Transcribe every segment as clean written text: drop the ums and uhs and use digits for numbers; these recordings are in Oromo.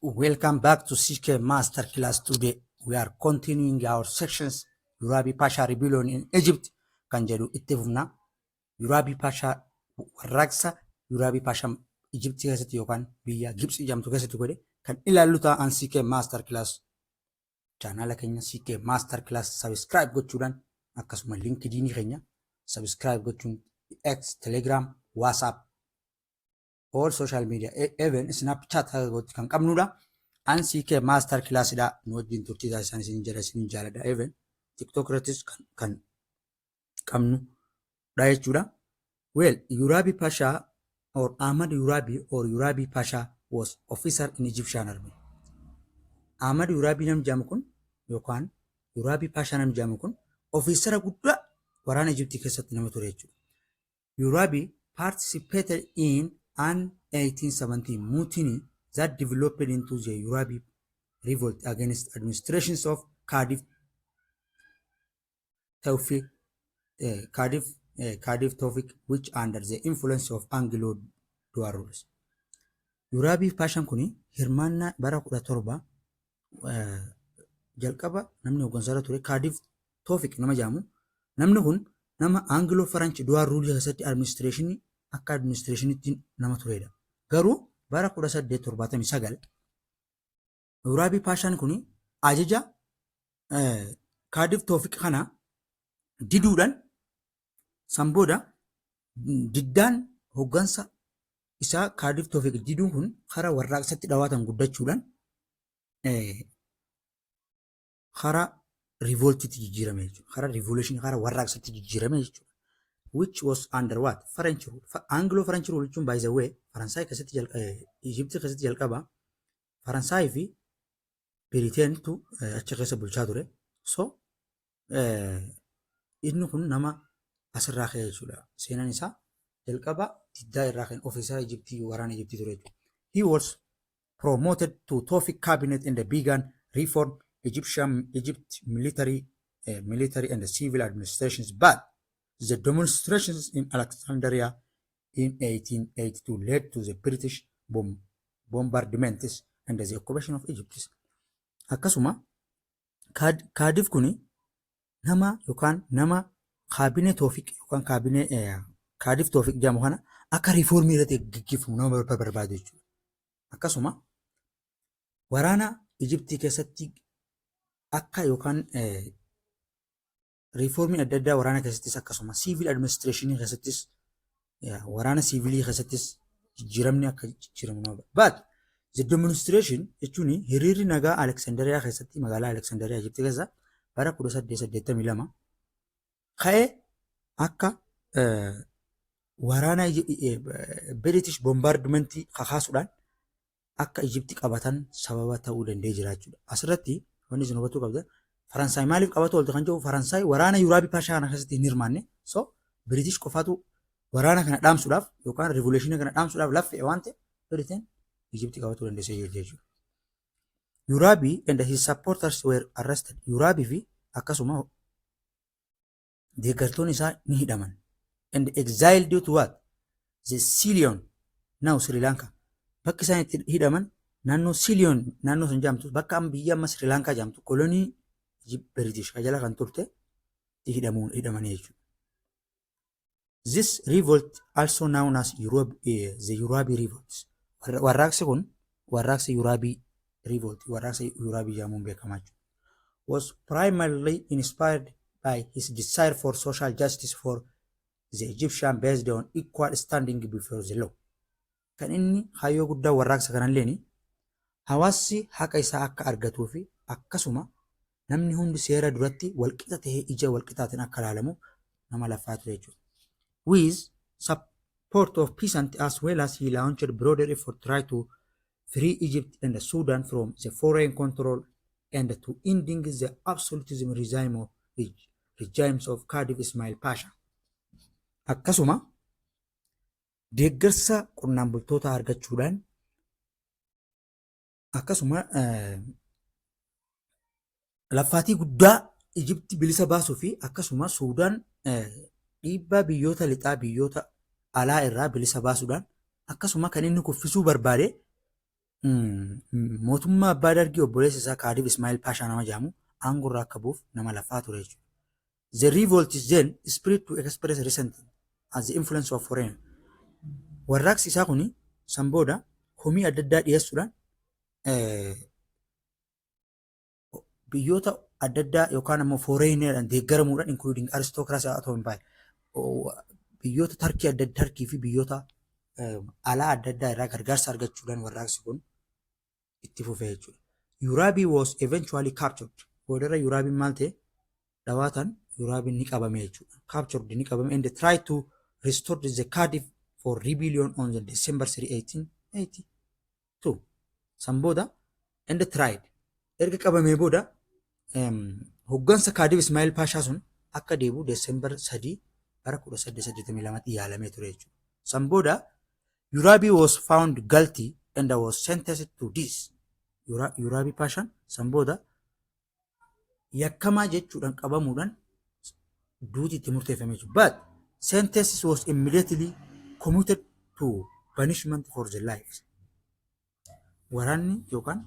Welcome back to CK Master Class. Today we are continuing our sections, Urabi Pasha Rebellion in Egypt kan jedhu itti fufna. Urabi Pasha, warraaqsa Urabi Pasha Egypt keessatti yookaan biyya Gibxi jedhamtu keessatti godhe kan ilaallu ta'an. CK Master Class chaanaala keenya CK Master Class subscribe gochuudhaan, akkasuma LinkedIn keenya subscribe gochuun, X, Telegram, WhatsApp, all social media, even Snapchat kan qabnudha. An CK Master Classidha. Nu wajjin turtii taasisan isin jedha, isin jaaladha. Even TikTok irrattis kan qabnudha jechuudha. Well, Urabi Pasha or Ahmad Urabi or Urabi Pasha was officer in Egyptian army. Ahmad Urabi namni jedhamu kun yookaan Urabi Pasha namni jedhamu kun officera guddaa waraana Egyptii keessatti nama ture jechuudha. Urabi participated in an 1870 mutiny that developed into the Urabi Revolt against administrations of Khedive Tewfik, which under the influence of Anglo dual rules. Urabi Pashaan kun hirmaannaa bara 17 jalqaba namni hooggansarra ture Khedive Tewfik nama jedhamu. Namni kun nama Anglo French dual rule keessatti administrationii akka administrationitti nama turedha. Garuu bara 1879 Urabi Paashaan kun ajaja Khedive Tewfik kana diduudhaan, san booda diddaan hooggansa isaa Khedive Tewfik diduun kun karaa warraaqsatti dhawaatan guddachuudhaan karaa revoltiitti jijjiirame jechuudha. Karaa revolutionii, karaa warraaqsatti jijjiirame jechuudha. Which was under what? French rule. Anglo French rule jechuun, by the way, Faransaay keessatti, Egyptii keessatti jalqaba Faransaay fi Biriteentu achi keessa bulchaa ture. So inni kun nama asirraa ka'e jechuudha. Seenaan isaa jalqaba diddaa irraa kan officera Egyptii, waraana Egyptii ture jechuudha. He was promoted to Tewfik cabinet and began reform Egyptian Egypt military and civil administrations, but the demonstrations in Alexandria in 1882 led to the British bombardments and the occupation of Egypt. Akkasuma Khedive kuni nama yookaan nama kaabinee Toofiq yookaan kaabinee Khedive Toofiq jedhamu kana akka reformii irratti gaggeeffamu nama barbaadu jechuudha. Akkasuma waraana Ijiptii keessatti akka yookaan reformii adda addaa waraana keessattis, akkasuma civil administrationii keessattis, waraana siivilii keessattis jijjiiramni akka jijjiiramu nama. But the demonstration jechuun hiriirri nagaa Alexandriyaa keessatti, magaalaa Alexandriyaa Ijiptii keessa bara 1882 ka'ee akka waraana British bombardmentii kakaasuudhaan akka Ijiptii qabatan sababa ta'uu danda'ee jira jechuudha. Asirratti wanni isin hubachuu qabdan, Faransaay maaliif qabatu oolte kan jedhu, Faransaay waraana Yuraabii Paashaa kana keessatti hin hirmaanne. So British qofaatu waraana kana dhaamsuudhaaf yookaan revolutionii kana dhaamsuudhaaf laffee waan ta'eef Britain Ijiptii qabatuu dandeessee jirti jechuudha. Yuraabii and his supporters were arrested. Yuraabii fi akkasuma deeggartoonni isaa ni hidhaman. And exiled due to what? The Ceylon, now Sri Lanka. Bakki isaan itti hidhaman naannoo Ceylon, naannoo sun jedhamtu, bakka amma biyya amma Sri Lanka jedhamtu, kolonii British jala kan turte itti hidhamanii jechuudha. This revolt, also known as the Urabi Revolt. Warraaqsi kun warraaqsa Urabi Revolt, warraaqsa Urabi jedhamuun beekamaa jechuudha. Was primarily inspired by his desire for social justice for the Egyptian based on equal standing before the law. Kan inni kaayyoo guddaa warraaqsa kanalleen hawaasni haqa isaa akka argatuu fi akkasuma namni hundi seera duratti walqixa tahee ija walqixaatiin akka ilaalamu nama lafaa ture jechuudha. With support of peasant, as well as he launched broader effort to try to free Egypt and Sudan from the foreign control and to ending the absolutism regimes of Khedive Ismail Pasha. Akkasuma deeggarsa qonnaan bultoota argachuudhaan, akkasuma laffaatii guddaa Ijipti bilisa baasuu fi akkasuma Suudaan dhiibbaa biyyoota lixaa, biyyoota alaa irraa bilisa baasuudhaan, akkasuma kan inni kuffisuu barbaade Mootummaa Abbaa Dargii obboleessa isaa Kaadiv Ismaa'il Paashaa nama jedhamu aangoo irraa akka bu'uuf nama lafaa ture jechuudha. The revolt is then spread to express resentment at the influence of foreign. Warraaqsi isaa kuni san booda komii adda addaa dhiyeessuudhaan biyyoota adda addaa yookaan ammoo foreign deeggaramuudhaan, including aristocracy Ottoman Empire, biyyoota Tarkii adda Tarkii fi biyyoota alaa adda addaa irraa gargaarsa argachuudhaan warraaqsi kun itti fufee jechuudha. Urabi was eventually captured. Boodarra Yuraabiin maal ta'e? Dhawaatan Yuraabiin ni qabame jechuudha. Captured, ni qabame, and tried to restore the Khedive for rebellion on the December 3, 1882. San booda and tried erga qabamee booda hoggansa Kaadiv Ismaa'il Paashaa sun akka deebi'u December 3 bara 1882 yaalamee ture jechuudha. San booda Urabi was found guilty and was sentenced to death. Yuraabii Paashaan san booda yakkamaa jechuudhaan qabamuudhaan duuti itti murteeffame jechuudha. But sentence was immediately commuted to banishment for the life. Waraanni yookaan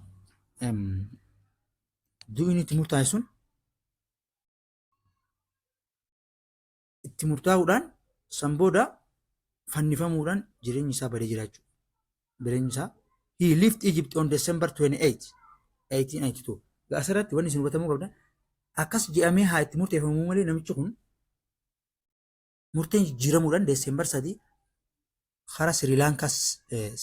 du'in itti murtaa'e sun itti murtaa'uudhaan san booda fannifamuudhaan jireenyi isaa badee jira jechuudha. Jireenyi isaa, he left Egypt on December 28, 1882. Asirratti wanni isin hubatamuu qabdan, akkas jedhamee haa itti murteeffamuu malee, namichi kun murteen jijjiiramuudhaan December 3 karaa Sri Lankaa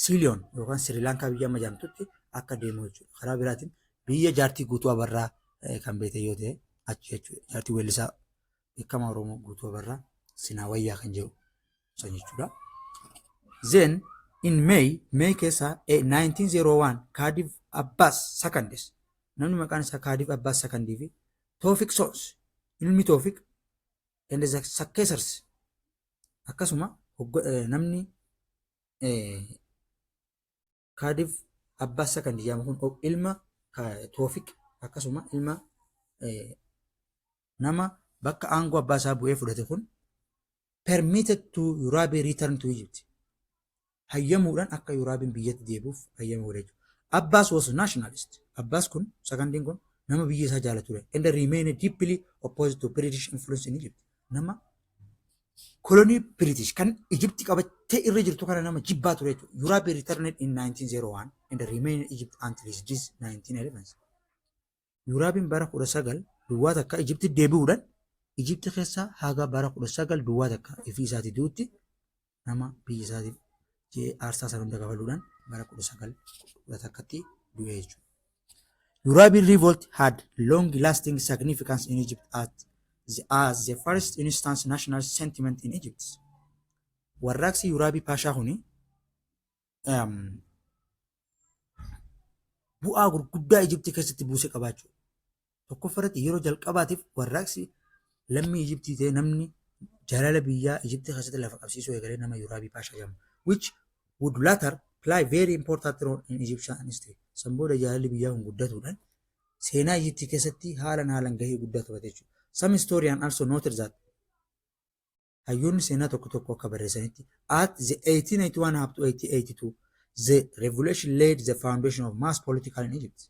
Siiliyoon yookaan Sri Lankaa biyya amma jedhamtutti akka deemu jechuudha. Karaa biraatiin biyya Jaartii Guutuu Abarraa kan beekte yoo ta'e achi jechuudha. Jaartii weellisaa beekamaa Oromoo Guutuu Abarraa Sinaa Wayyaa kan jedhu san jechuudha. Then in May keessa 1901, Khedive Abbas Seconds, namni maqaan isaa Khedive Abbas Secondii fi Tawfiq sons, ilmi Tawfiq, and the successors, akkasuma namni Khedive Abbas Second jedhamu kun ilma Tawfiq, akkasuma ilma nama bakka aangoo abbaa isaa bu'ee fudhate kun, permitted to Urabi return to Egypt. Hayyamuudhaan akka Yuraabiin biyyatti deebi'uuf hayyama godhe jechuudha. Abbas was nationalist. Abbas kun, secondiin kun, nama biyya isaa jaalatu ture. And remained deeply opposed to British influence in Egypt. Nama kolonii British kan Egypt qabattee irra jirtu kana nama jibbaa ture jechuudha. Urabi returned in 1901 and remained in Egypt until his death 1911. Yuraabiin bara 1901 Egypti deebi'uudhaan Egypti keessa haga bara 1901 ifii isaatii du'utti nama biyya isaatiif jee aarsaa sana hunda kafaluudhaan bara 1911tti du'e jechuudha. Urabi revolt had long lasting significance in Egypt as the first instance national sentiment in Egypt. Warraaqsi Yuraabii Paashaa kuni bu'aa gurguddaa Ijiptii keessatti buuse qabaachuu. Tokkoffaratti, yeroo jalqabaatiif warraaqsi lammii Ijiptii ta'e namni jaalala biyyaa Ijiptii keessatti lafa qabsiisuu eegalee nama Yuraabii Paashaa jedhamu. Which would later play very important role in Egyptian history. San booda jaalalli biyyaa kun guddatuudhaan seenaa Ijiptii keessatti haalan haalan gahee guddaa taphate jechuudha. Some historian also noted that, hayyoonni seenaa tokko tokko akka barreessanitti, at the 1881 up to 1882 the revolution laid the foundation of mass political in Egypt.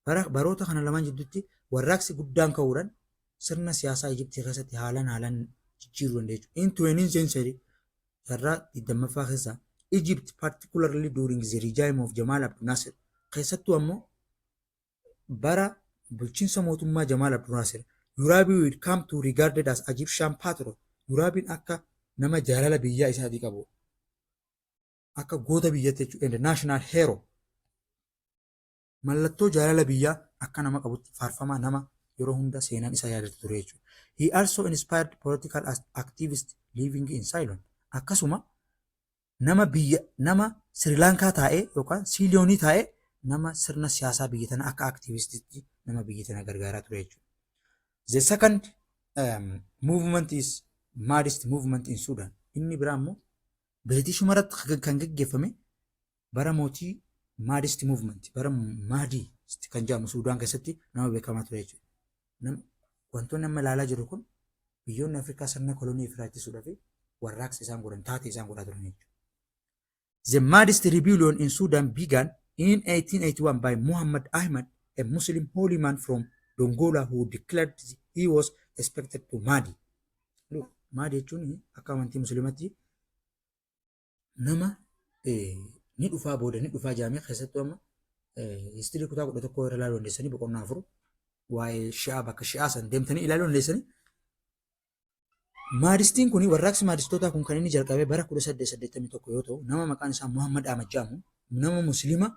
Baroota kana lamaan jidduutti warraaqsi guddaan ka'uudhaan sirna siyaasaa Ijiptii keessatti haalan haalan jijjiiruu danda'e jechuudha. In 20th century, jaarraa 20ffaa keessa, Egypt, particularly during the regime of Jamal Abdel Nasser, keessattuu ammoo bara bulchiinsa mootummaa Jamal Abdel Nasser, Urabi will come to regarded as Egyptian patriot. Yuraabiin akka nama jaalala biyyaa isaatii qabu, akka goota biyyatti jechuudha, and national hero, mallattoo jaalala biyyaa akka nama qabutti faarfamaa nama yeroo hunda seenaan isaa yaadatu ture jechuudha. He also inspired political activists living in Ceylon. Akkasuma nama biyya nama Sri Lankaa taa'ee yookaan Siiliyoonii taa'ee nama sirna siyaasaa biyya tana akka activistitti nama biyya tana gargaaraa ture jechuudha. The second movement is Mahdist movement in Sudan. Inni biraa immoo Biriitishuma irratti kan gaggeeffame bara mootii Mahdist movement, bara Mahdi kan jedhamu Suudaan keessatti nama beekamaa ture jechuudha. Wantoonni amma ilaalaa jirru kun biyyoonni Afrikaa sirna kolonii ofirraa ittisuudhaaf warraaqsa isaan godhan, taatee isaan godhaa turan jechuudha. The Mahdist rebellion in Sudan began In 1881 by Muhammad Ahmad, a Muslim holy man from Dongola who declared he was expected to Mahdi. Look, Mahdi jechuun akka amantii Musliimatti nama ni dhufaa, booda ni dhufaa jaamee. Keessattuu amma history kutaa 11 irra ilaaluu dandeessanii, boqonnaa 4 waa'ee shi'aa, bakka shi'aa san deemtanii ilaaluu dandeessanii. Maadistiin kun, warraaqsi maadistootaa kun kan inni jalqabe bara 1881 yoo ta'u, nama maqaan isaa Muhammad Ahmad jedhamu, nama Musliima,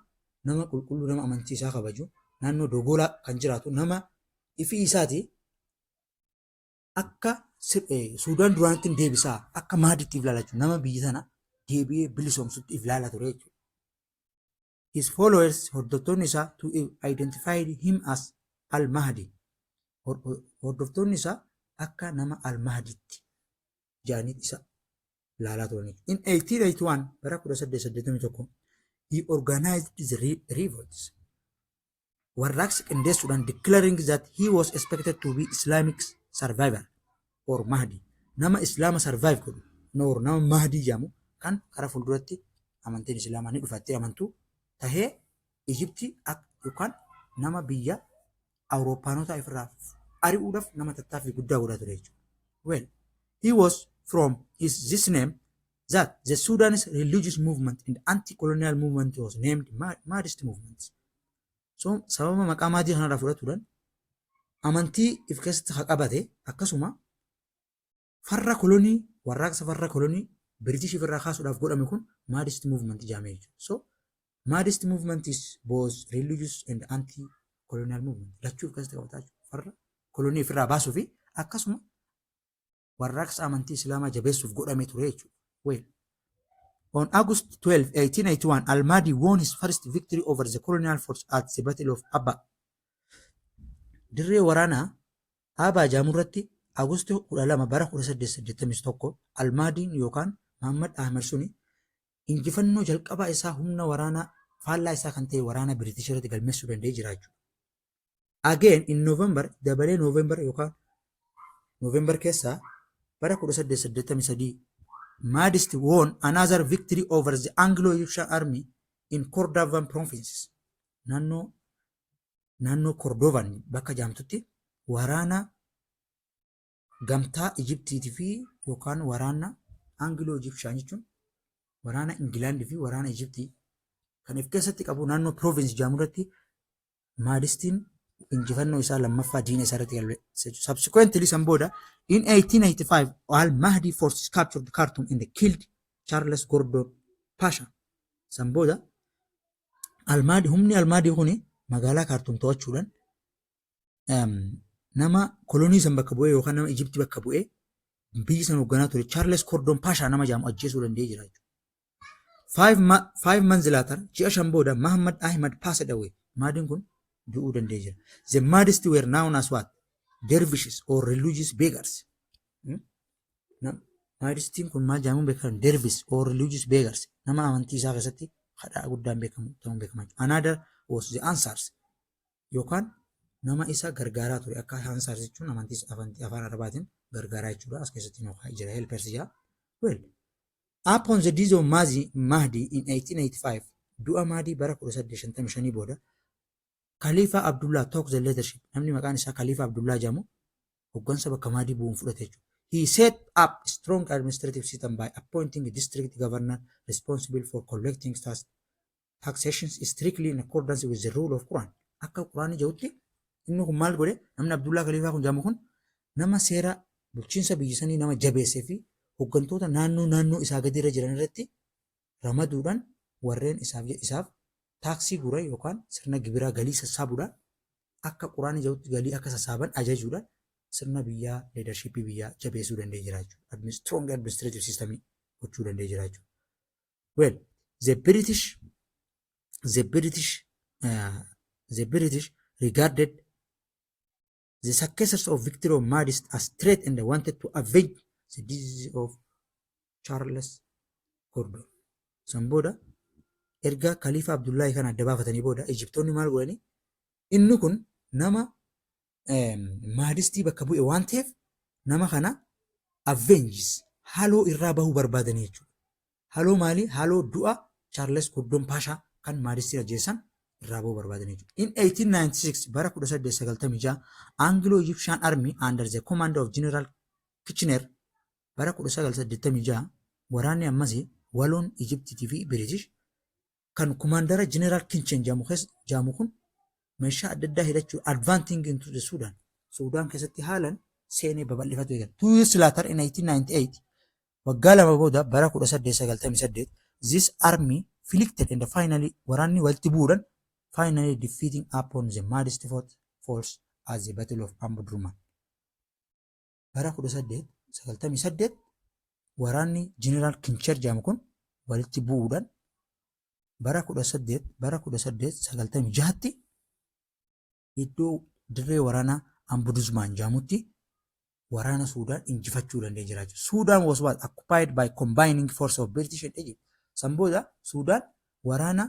nama qulqulluu, nama amantii isaa kabaju, naannoo Dogolaa kan jiraatu, nama ifii isaati akka Suudaan duraanitti deebisaa, akka Mahditti if ilaalaa, nama biyya sana deebi'ee bilisoomsutti if ilaalaa ture jechuudha. His followers, hordoftoonni isaa, to identify him as Al-Mahdi. Hordoftoonni isaa akka nama Al-Mahditti jedhanii isa ilaalaa turan. In 1881, bara 1881, he organized the revolts. Warraaqsa qindeessuudhaan, declaring that he was expected to be Islamic survivor or Mahdi. Nama Islaama survive godhu or nama Mahdi jedhamu kan karaa fuulduratti amantiin Islaamaa ni dhufattee amantuu tahee Ijiptii yookaan nama biyya Awurooppaanota ifirraa ari'uudhaaf nama tattaaffii guddaa godhaa ture jechuudha. Well, he was from his this name that the Sudanese religious movement and anti-colonial movement was named Mahdist movement. So sababa maqaa Mahdii kanarraa fudhatuudhaan amantii if keessatti haa qabate, akkasuma farra kolonii, warraaqsa farra kolonii British irraa kaasuudhaaf godhame kun Mahdist movement jedhamee jechuudha. So Mahdist movement is both religious and anti-colonial movement. Lachuu of keessatti qabataa jechuudha. Farra kolonii ofirraa baasuu fi akkasuma warraaqsa amantii Islaamaa jabeessuuf godhame ture jechuudha. Well, on August 12, 1881, Al-Mahdi won his first victory over the colonial force at the Battle of Abba. Dirree waraanaa Abaa jedhamu irratti August 12 bara 1881 Al-Mahdiin yookaan Muhammad Ahmad suni injifannoo jalqabaa isaa humna waraanaa faallaa isaa kan ta'e waraana British irratti galmeessuu danda'ee jira jechuudha. Again in November, dabalee November yookaan November keessaa bara 1883, Mahdist won another victory over the Anglo-Egyptian army in Cordovan provinces. Naannoo Cordovan bakka jedhamtutti waraana gamtaa Ijiptiitii fi yookaan waraana Anglo-Egyptian jechuun waraana Ingilaandii fi waraana Ijiptii kan of keessatti qabu naannoo province jedhamu irratti Maadistiin injifannoo isaa lammaffaa diina isaa irratti galmeesse. Subsequently, san booda, in 1885 Al-Mahdi forces captured Khartoum and killed Charles Gordon Pasha. San booda Al-Mahdi, humni Al-Mahdi kuni magaalaa Khartoum to'achuudhaan nama kolonii san bakka bu'ee yookaan nama Ijiptii bakka bu'ee biyyi san hoogganaa ture, Charles Gordon Pasha nama jedhamu, ajjeesuu danda'ee jira jechuudha. 5 months later, ji'a 5 booda, Muhammad Ahmad passed away. Mahdiin kun du'uu danda'ee jira. The Mahdists were known as what? Dervishes or religious beggars. Mahdistiin kun maal jedhamuun beekamu? Dervish or religious beggars. Nama amantii isaa keessatti kadhaa guddaan beekamu ta'uun beekama. Another was the Ansars yookaan nama isa gargaaraa ture. Akka Ansars jechuun amantii afaan Arabaatiin gargaaraa jechuudha. As keessatti jira, helpers jira. Well, upon the death of Mahdi in 1885, du'a Mahdi bara 1855 booda, Khalifa Abdullah took the leadership. Namni maqaan isaa Khalifa Abdullah jedhamu hooggansa bakka Mahdi bu'uun fudhate jechuudha. He set up a strong administrative system by appointing a district governor responsible for collecting taxations strictly in accordance with the rule of Quran. Akka Quraanii jedhutti inni kun maal godhe? Namni Abdullah Khalifa kun jedhamu kun nama seera bulchiinsa biyya sanii nama jabeessee fi hooggantoota naannoo naannoo isaa gadi irra jiran irratti ramaduudhaan warreen isaaf taaksii guuran yookaan sirna gibiraa galii sassaabuudhaan, akka Quraanii jedhutti galii akka sassaaban ajajuudhaan sirna biyyaa, leadershipii biyyaa jabeessuu danda'ee jira jechuudha. Strong administrative system gochuu danda'ee jira jechuudha. Well, the British regarded the successors of victory of Mahdist as threat and wanted to avenge the death of Charles Gordon. San booda erga Khalifa Abdullahi kana adda baafatanii booda Ijiptoonni maal godhanii? Inni kun nama Mahdistii bakka bu'e waan ta'eef nama kana avenges, haloo irraa bahuu barbaadanii jechuudha. Haloo maalii? Haloo du'a Charles Gordon Pasha Kan Maadistii ajjeessan irraa ba'uu barbaadan jechuudha. In 1896, bara 1896, Anglo-Egyptian Army under the command of General Kitchener, bara 1986 waraanni ammasii waloon Egyptiitii fi British kan commander General Kitchener jedhamu kun meeshaa adda addaa hidhachuu advancing into the Sudan. Suudaan keessatti haalan seenee babal'ifatu eegale. 2 years later, in 1898, waggaa 2 booda bara 1898, this army deflected and finally waraanni walitti bu'uudhaan finally defeating upon the Mahdist force at the Battle of Omdurman. Bara 1898 waraanni General Kitchener jedhamu kun walitti bu'uudhaan bara 1896tti iddoo dirree waraanaa Omdurman jedhamutti waraana Suudaan injifachuu danda'ee jira jechuudha. Suudaan was what occupied by combining force of British and Egypt. San booda Suudaan waraana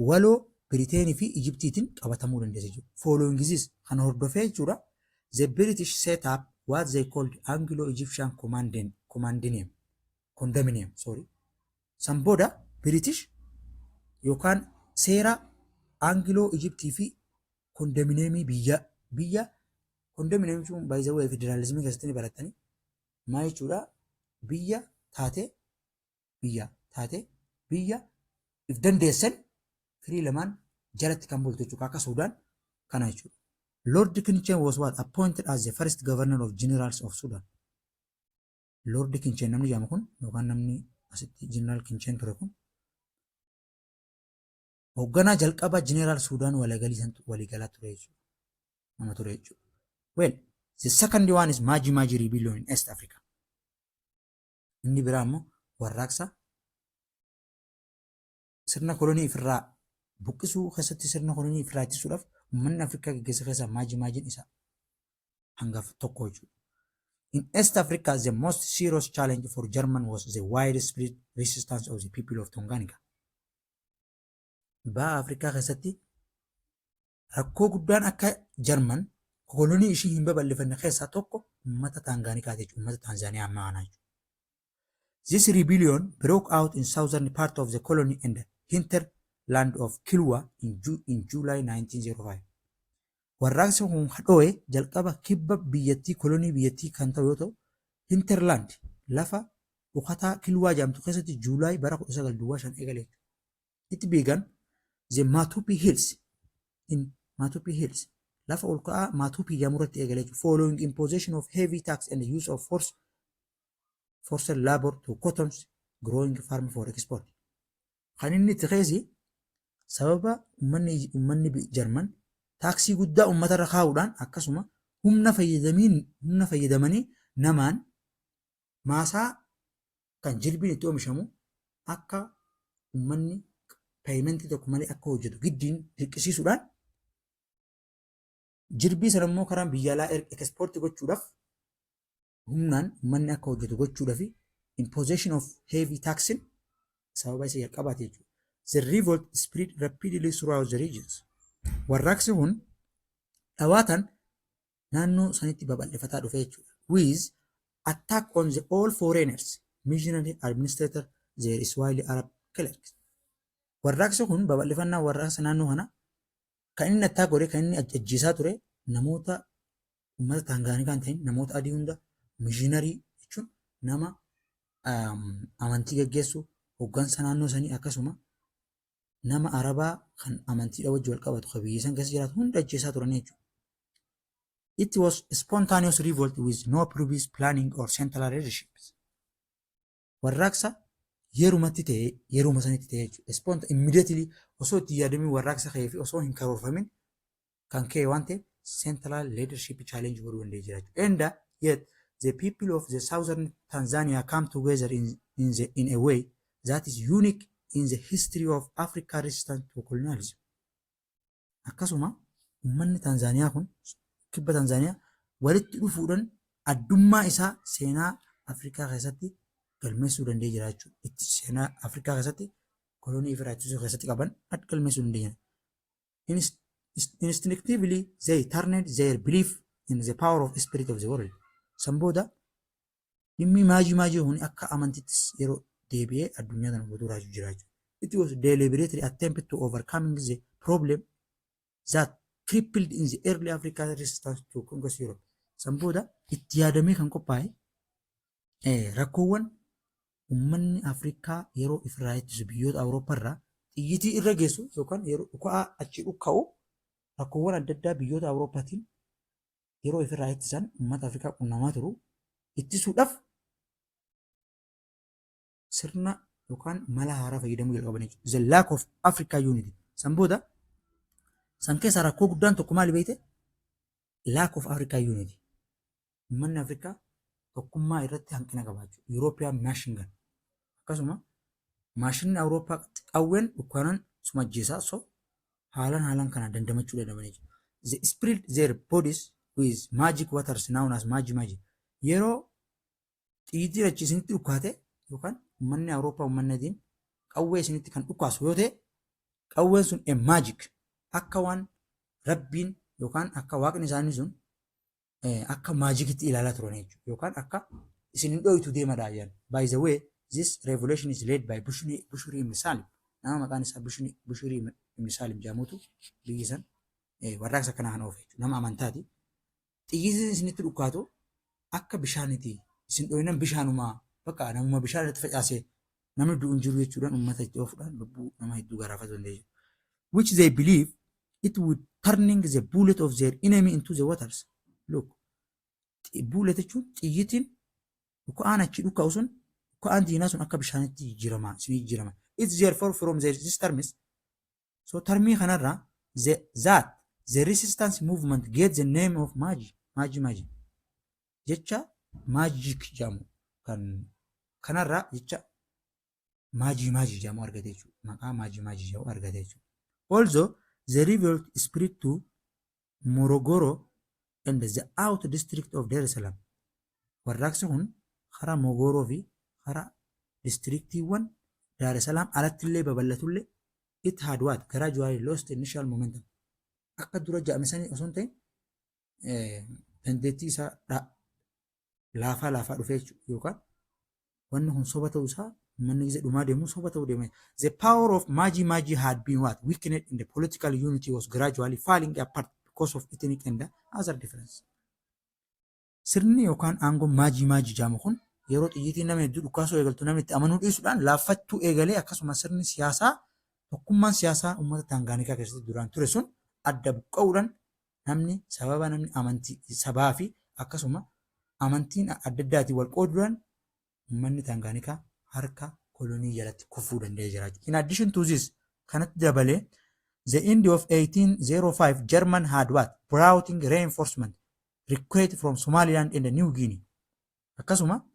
waloo Biriteenii fi Egyptiitiin qabatamuu dandeesse jechuudha. Following this, kana hordofee jechuudha, the British set up what they called Anglo-Egyptian Commandinium, Condominium, sorry. San booda British yookaan seera Anglo-Egyptii fi condominiumii biyya condominiumii jechuun, by the way, federaalizimii keessatti ni barattanii, maal jechuudha? Biyya taate biyya if dandeessan firii lamaan jalatti kan bultu jechuudha, akka Suudaan kana jechuudha. Lord Kitchener was what appointed as the first governor of generals of Sudan. Lord Kitchener namni jedhamu kun yookaan namni asitti General Kitchener ture kun hoogganaa jalqabaa General Suudaan waliigalaa ture jechuudha. Nama ture jechuudha. Well, the second one is Maji Maji Rebellion in East Africa. Inni biraa immoo warraaqsa sirna kolonii ofirraa buqqisuu keessatti, sirna kolonii ofirraa ittisuudhaaf uummanni Afrikaa gaggeessa keessaa Maaji Maajiin isa hangafa tokko jechuudha. In East Africa, the most serious challenge for German was the widespread resistance of the people of Tanganyika. Baha Afrikaa keessatti rakkoo guddaan akka Jarman kolonii ishii hin babal'ifanne keessaa tokko uummata Taangaanikaati jechuudha. Uummata Taanzaaniyaa ammaa kanaa jechuudha. This rebellion broke out in southern part of the colony and the hinterland of Kilwa in July 1905. Warraaqsi kun hadhoo'e jalqaba kibba biyyattii kolonii biyyattii kan ta'u yoo ta'u, hinterland lafa dhokataa Kilwaa jedhamtu keessatti Juulaay bara 1905 eegale. It began the Matupi Hills in Matupi Hills, lafa ol ka'aa Matupi jedhamu irratti eegale, following imposition of heavy tax and use of forced labor to cotton growing farm for export. Kan inni itti keessa sababa uummanni Jarman taaksii guddaa uummatarra kaa'uudhaan akkasuma humna fayyadamanii namaan maasaa kan jirbiin itti oomishamu akka uummanni paymentii tokko malee akka hojjetu giddiin dirqisiisuudhaan, jirbii sana immoo karaa biyya alaa exportii gochuudhaaf humnaan uummanni akka hojjetu gochuudhaaf imposition of heavy taxing sababa isa jalqabaati jechuudha. The revolt spread rapidly throughout the regions. Warraaqsi kun dhawaatan naannoo sanitti babal'ifataa dhufe jechuudha. With attack on the all foreigners, missionary administrator, their Swahili Arab clerks. Warraaqsi kun babal'ifannaa warraaqsa naannoo kana kan inni attack godhe, kan inni ajjeesaa ture namoota uummata Taangaanikaa hin ta'in, namoota adii hunda, missionary jechuun nama amantii gaggeessu, hooggansa naannoo sanii, akkasuma nama Arabaa kan amantiidha wajji wal qabatu kan biyya san keessa jiraatu hunda ajjeesaa turan jechuudha. It was a spontaneous revolt with no previous planning or central leadership. Warraaqsa yerumatti ta'e, yeruma sanitti ta'e jechuudha. Immediately osoo itti yaadamin warraaqsa ka'ee fi osoo hin karoorfamin kan ka'e waan ta'eef central leadership challenge godhuu danda'ee jira jechuudha. And yet the people of the southern Tanzania come together in a way that is unique in the history of Africa resistance to colonialism. Akkasuma uummanni Tanzaaniyaa kun, kibba Tanzaaniyaa, walitti dhufuudhaan addummaa isaa seenaa Afrikaa keessatti galmeessuu danda'ee jira jechuudha. Itti seenaa Afrikaa keessatti kolonii ofirraa ittisuu keessatti qaban galmeessuu danda'ee jira. Instinctively they turned their belief in the power of spirit of the world. San booda dhimmi Maajii Maajii kun akka amantiittis yeroo deebi'ee addunyaa kana guutuu raajuu jira jechuudha. It was deliberately attempt to overcoming the problem that crippled in the early African resistance to conquest Europe. San booda itti yaadamee kan qophaa'e rakkoowwan uummanni Afrikaa yeroo ifirraa ittisu biyyoota Awurooppaa irraa xiyyitii irra geessu yookaan yeroo dhuka'aa achi dhukka'u, rakkoowwan adda addaa biyyoota Awurooppaatiin yeroo ifirraa ittisan uummata Afrikaa qunnamaa turu ittisuudhaaf sirna yookaan mala haaraa fayyadamuu jalqaban jechuudha. The lack of Africa unity. San booda san keessaa rakkoo guddaan tokko maali beekte? Lack of Africa unity. Uummanni Afrikaa tokkummaa irratti hanqina qabaachuu. European machine gun. Akkasuma maashinni Awurooppaa qawween dhukkaanan suma ajjeesaa, so haalaan kana dandamachuu danda'anii jechuudha. They spread their bodies with magic waters known as Maji Maji. Yeroo xiyyitii achi isinitti dhukkaate yookaan uummanni Awurooppaa, uummanni adiin qawwee isinitti kan dhukkaasu yoo ta'e, qawween sun a magic, akka waan rabbiin yookaan akka waaqni isaanii sun akka magicitti ilaalaa turan jechuudha. Yookaan akka isin hin dho'itu deemadha jedhan. By the way, this revolution is led by Bushiri Ibn Salim. Nama maqaan isaa Bushiri Ibn Salim jedhamutu biyyi san warraaqsa kanaa kan oofe jechuudha. Nama amantaati. Xiyyitiin isinitti dhukkaatu akka bishaaniti. Isin dho'inan bishaanumaa bakka namuma bishaan irratti facaasee namni du'u hin jiru jechuudhaan uummata itti oofuudhaan lubbuu nama hedduu garaafatu danda'e. Which they believe it would turning the bullet of their enemy into the waters. Look, bullet jechuun xiyyitiin dhuka'aan achi dhuka'u sun, dhuka'aan diinaa sun akka bishaanitti jijjiirama, isinii jijjiirama. It's therefore from this terms. So termii kanarraa that the resistance movement gets the name of Maji, Maji Maji. Jecha magic jedhamu kan kanarraa jecha Maji Maji jedhamu argate jechuudha. Maqaa Maji Maji jedhamu argate jechuudha. Also, the revolt spread to Morogoro and the out district of Dar es Salaam. Warraaqsi kun karaa Mogoroo fi karaa districtiiwwan Dar es Salaam alatti illee babal'atullee, it had what gradually lost initial momentum. Akka dura jedhame sanii osoo hin ta'in dandeettii isaa laafaa laafaa dhufee jechuudha. Yookaan wanni kun soba ta'uu isaa uummanni gizee dhumaa deemu soba ta'uu deema. The power of Maji Maji had been what weakened and the political unity was gradually falling apart because of ethnic and other difference. Sirni yookaan aangoon Maji Maji jedhamu kun yeroo xiyyiitiin nama hedduu dhukaasuu eegaltu namni itti amanuu dhiisuudhaan laaffachuu eegalee, akkasuma sirni siyaasaa, tokkummaan siyaasaa uummata Taangaanikaa keessatti duraan ture sun adda buqqa'uudhaan namni sababa namni amantii sabaa fi akkasuma amantiin adda addaatiin wal qooduudhaan uummanni Taangaanikaa harka kolonii jalatti kufuu danda'ee jira. In addition to this, kanatti dabalee, the end of 1805 German had what brought in reinforcement recruit from Somaliland and New Guinea. Akkasuma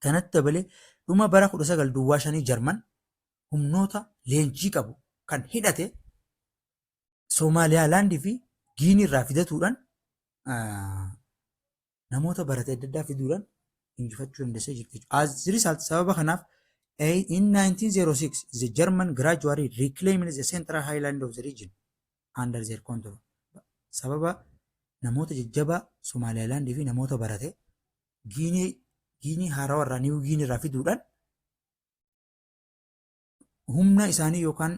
kanatti dabalee dhuma bara 1905 Jarman humnoota leenjii qabu kan hidhate Somaaliyaalaandii fi Giinii irraa fidatuudhaan, namoota barate adda addaa fiduudhaan injifachuu dandeessee jirti. As a result, sababa kanaaf, in 1906 the German gradually reclaimed the central highland of the region under their control. Sababa namoota jajjabaa Somaaliyaalaandii fi namoota barate Giinii haarawaa irraa, New Guinea irraa fiduudhaan humna isaanii yookaan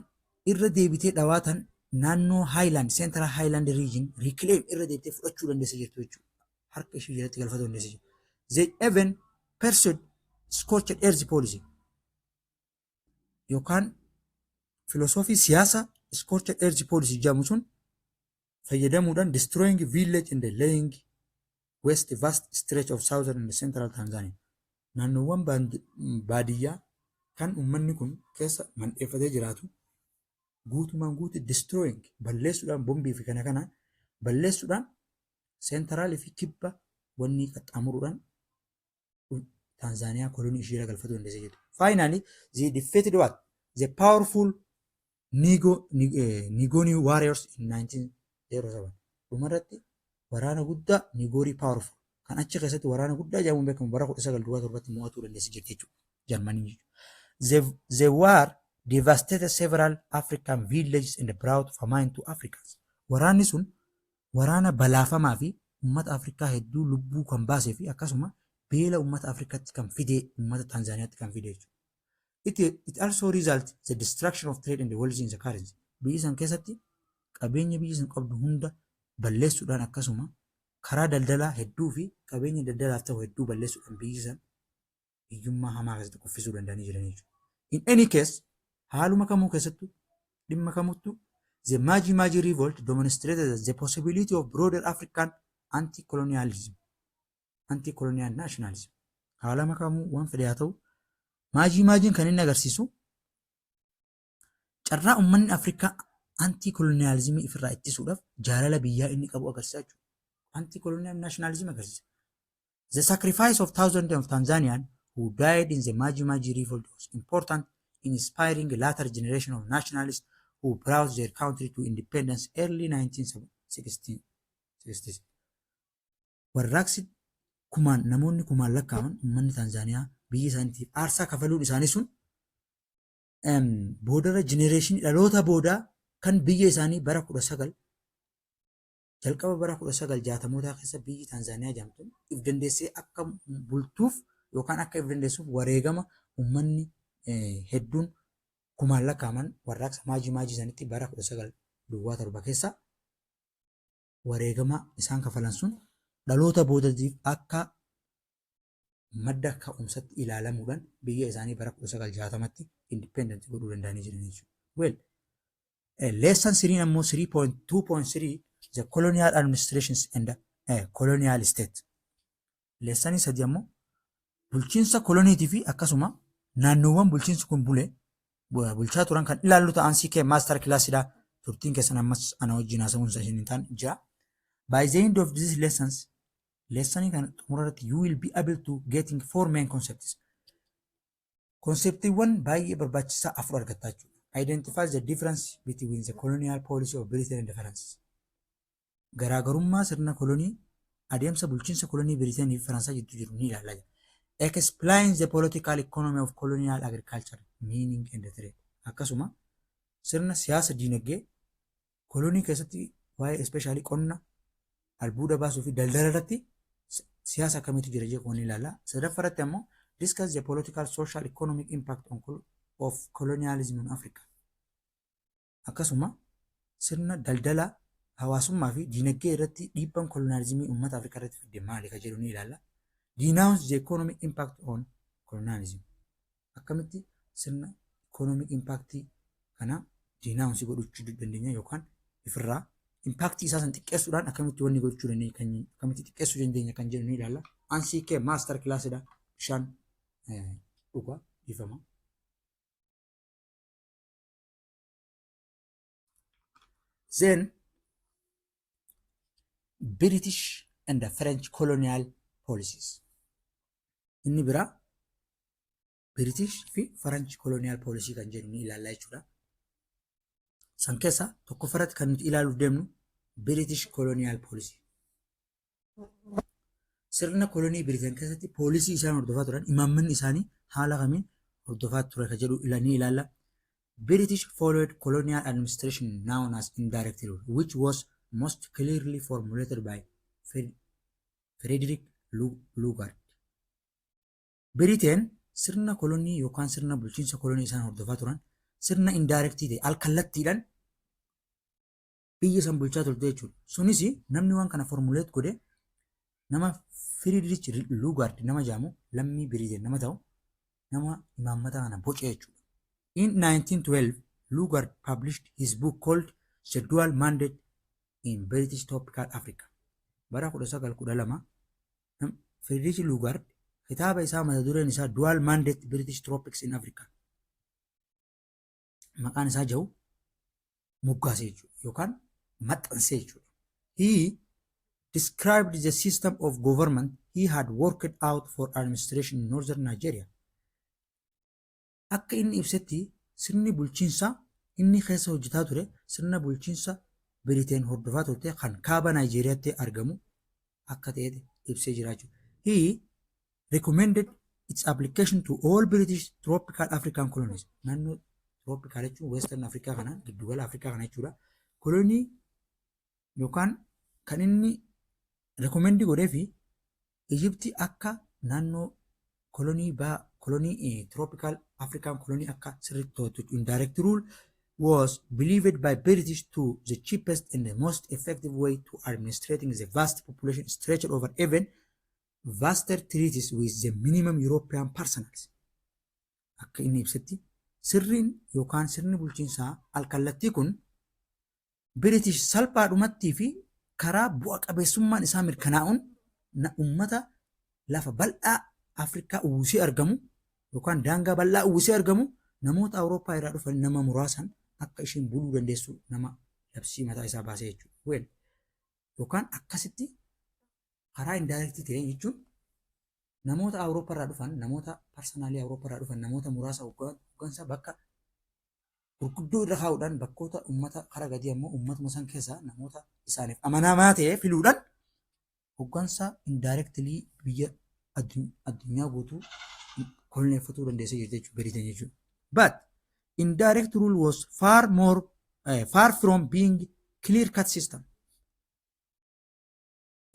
irra deebitee dhawaatan naannoo Highland, Central Highland region reclaim, irra deebitee fudhachuu dandeessee jirtu jechuudha. Harka ishee jalatti galfachuu dandeessee jirtu. They even pursued scorched earth policy yookaan filosoofii siyaasaa scorched earth policy jedhamu sun fayyadamuudhaan destroying village and laying waste vast stretch of southern and central Tanzania. Naannoowwan baadiyyaa kan uummanni kun keessa mandheeffatee jiraatu guutumaan guutuu destroying, balleessuudhaan, bombii fi kana kanaan balleessuudhaan, centralii fi kibba wanni qaxxaamuruudhaan Taanzaaniyaa kolonii ishee galfachuu dandeessee jirti. Finally, they defeated what? The powerful Ngoni warriors in 1907. Dhumarratti waraana guddaa Ngoni powerful kan achi keessatti waraana guddaa jedhamuun beekamu bara 1907tti mo'atuu dandeessee jirti jechuudha. Jarmanii jechuudha. The war devastated several African villages and brought famine to Africans. Waraanni sun waraana balaafamaa fi uummata Afrikaa hedduu lubbuu kan baasee fi akkasuma beela uummata Afrikaatti kan fide, uummata Taanzaaniyaatti kan fide jechuudha. It also result the destruction of trade and wealth in the currency. Biyyi san keessatti qabeenya biyyi san qabdu hunda balleessuudhaan, akkasuma karaa daldalaa hedduu fi qabeenya daldalaaf ta'u hedduu balleessuudhaan biyyi san hiyyummaa hamaa keessatti kuffisuu danda'anii jiran jechuudha. In any case, haaluma kamuu keessattuu, dhimma kamuttuu, the Maji Maji revolt demonstrated the possibility of broader African anti-colonialism, anti-colonial nationalism. Haalama kamuu waan fedhe haa ta'u, Maajii Maajiin kan inni agarsiisu carraa uummanni Afrikaa anti-colonialismii ofirraa ittisuudhaaf jaalala biyyaa inni qabu agarsiisa jechuudha. Anti-colonial nationalism agarsiisa. The sacrifice of thousands of Tanzanians who died in the Maji Maji revolt was important in inspiring a later generation of nationalists who brought their country to independence early 1960s. Warraaqsi kumaan namoonni kumaan lakkaa'aman uummanni Taanzaaniyaa biyya isaaniitiif aarsaa kafaluun isaanii sun boodarra generationii dhaloota boodaa kan biyya isaanii bara 19 jalqaba bara 1960mootaa keessa biyyi Taanzaaniyaa jedhamtu if dandeessee akka bultuuf yookaan akka if dandeessuuf wareegama uummanni hedduun kumaan lakkaa'aman warraaqsa Maajii Maajii sanitti bara 1907 keessa wareegama isaan kafalan sun dhaloota boodatiif akka madda ka'umsatti ilaalamuudhaan biyya isaanii bara 1960tti independent godhuu danda'anii jiran jechuudha. Well, lesson 3 ammoo 3.2.3, the colonial administrations and the colonial state. Lessonii 3 ammoo bulchiinsa koloniitii fi akkasuma naannoowwan bulchiinsi kun bule bulchaa turan kan ilaallu ta'an CK master classidha. Turtiin keessan ammas ana wajjin haasa'uun isa hin taane jira. By the end of these lessons, lessonii kana xumura irratti, you will be able to getting four main concepts. Conceptiiwwan baay'ee barbaachisaa afur argattaa jechuudha. Identify the difference between the colonial policy of Britain and France. Garaagarummaa sirna kolonii, adeemsa bulchiinsa kolonii Biriteen fi Faransaay jidduu jiru ni ilaalla. Explain the political economy of colonial agriculture, mining and trade. Akkasuma sirna siyaasa diinagdee kolonii keessatti waa'ee especially qonna, albuuda baasuu fi daldala irratti siyaasa akkamiitu jira jedhu ni ilaalla. Sadaffaa irratti ammoo discuss the political, social, economic impact of colonialism in Africa. Akkasuma sirna daldala, hawaasummaa fi diinagdee irratti dhiibbaan kolonializimii uummata Afrikaa irratti fidde maali ka jedhu ni ilaalla. Denounce the economic impact on colonialism. Akkamitti sirna economic impact kana denounce godhachuu dandeenya yookaan ifirraa impact isaa san xiqqeessuudhaan akkamitti wanni gochuu dandeenya kan akkamitti xiqqeessuu dandeenya kan jedhu ni ilaalla. Ansii kee master classidha. Bishaan dhugaa dhiifama. Then British and the French colonial policies. Inni biraa British fi French colonial policy kan jedhu ni ilaalla jechuudha. San keessa tokkoffaratti kan nuti ilaaluuf deemnu British colonial policy. Sirna kolonii Biriteen keessatti poolisii isaan hordofaa turan, imaammanni isaanii haala kamiin hordofaa ture kan jedhu ni ilaalla. British followed colonial administration known as indirect rule, which was most clearly formulated by Frederick Lugard. Biriteen sirna kolonii yookaan sirna bulchiinsa kolonii isaan hordofaa turan sirna indirectii ta'e alkallattiidhaan biyya san bulchaa turte jechuudha. Sunis namni waan kana formulate godhe nama Friedrich Lugard nama jedhamu, lammii Biriteen nama ta'u, nama imaammata kana boce jechuudha. In 1912, Lugard published his book called The Dual Mandate in British Tropical Africa. Bara 1912 Friedrich Lugard kitaaba isaa mata dureen isaa Dual Mandate British Tropics in Africa maqaan isaa jiru moggaase jechuudha yookaan maxxanse jechuudha. He described the system of government he had worked out for administration in northern Nigeria. Akka inni ibsetti, sirni bulchiinsaa inni keessa hojjetaa ture sirna bulchiinsa Biriteen hordofaa turte kan kaaba Naayijeeriyaatti argamu akka ta'e ibsee jira jechuudha. He recommended its application to all British tropical African colonies. Naannoo tropical jechuun Western Africa kana, giddugala Afrikaa kana jechuudha. Kolonii yookaan kan inni recommend godhee fi Ijipti akka naannoo kolonii baa Kolonii, tropical African colony akka sirriitti to'atu. Indirect rule was believed by British to the cheapest and the most effective way to administrating the vast population stretched over even vaster territories with the minimum European personnel. Akka inni ibsetti, sirriin yookaan sirni bulchiinsaa alkallattii kun British salphaadhumattii fi karaa bu'a qabeessummaan isaa mirkanaa'uun ummata lafa bal'aa Afrikaa uwwisee argamu yookaan daangaa bal'aa uwwisee argamu namoota Awurooppaa irraa dhufan nama muraasan akka isheen buluu dandeessu nama labsii mataa isaa baasee jechuudha. Well, yookaan akkasitti karaa indirect ta'e jechuun namoota Awurooppaa irraa dhufan, namoota personnelii Awurooppaa irraa dhufan, namoota muraasa hooggansa bakka gurguddoo irra kaa'uudhaan, bakkoota uummata karaa gadii ammoo uummatuma san keessaa namoota isaaniif amanamaa ta'e filuudhaan hooggansa indirectly biyya addunyaa guutuu koloneeffatuu dandeessee jirti jechuudha Biriteen jechuudha. But indirect rule was far from being clear cut system.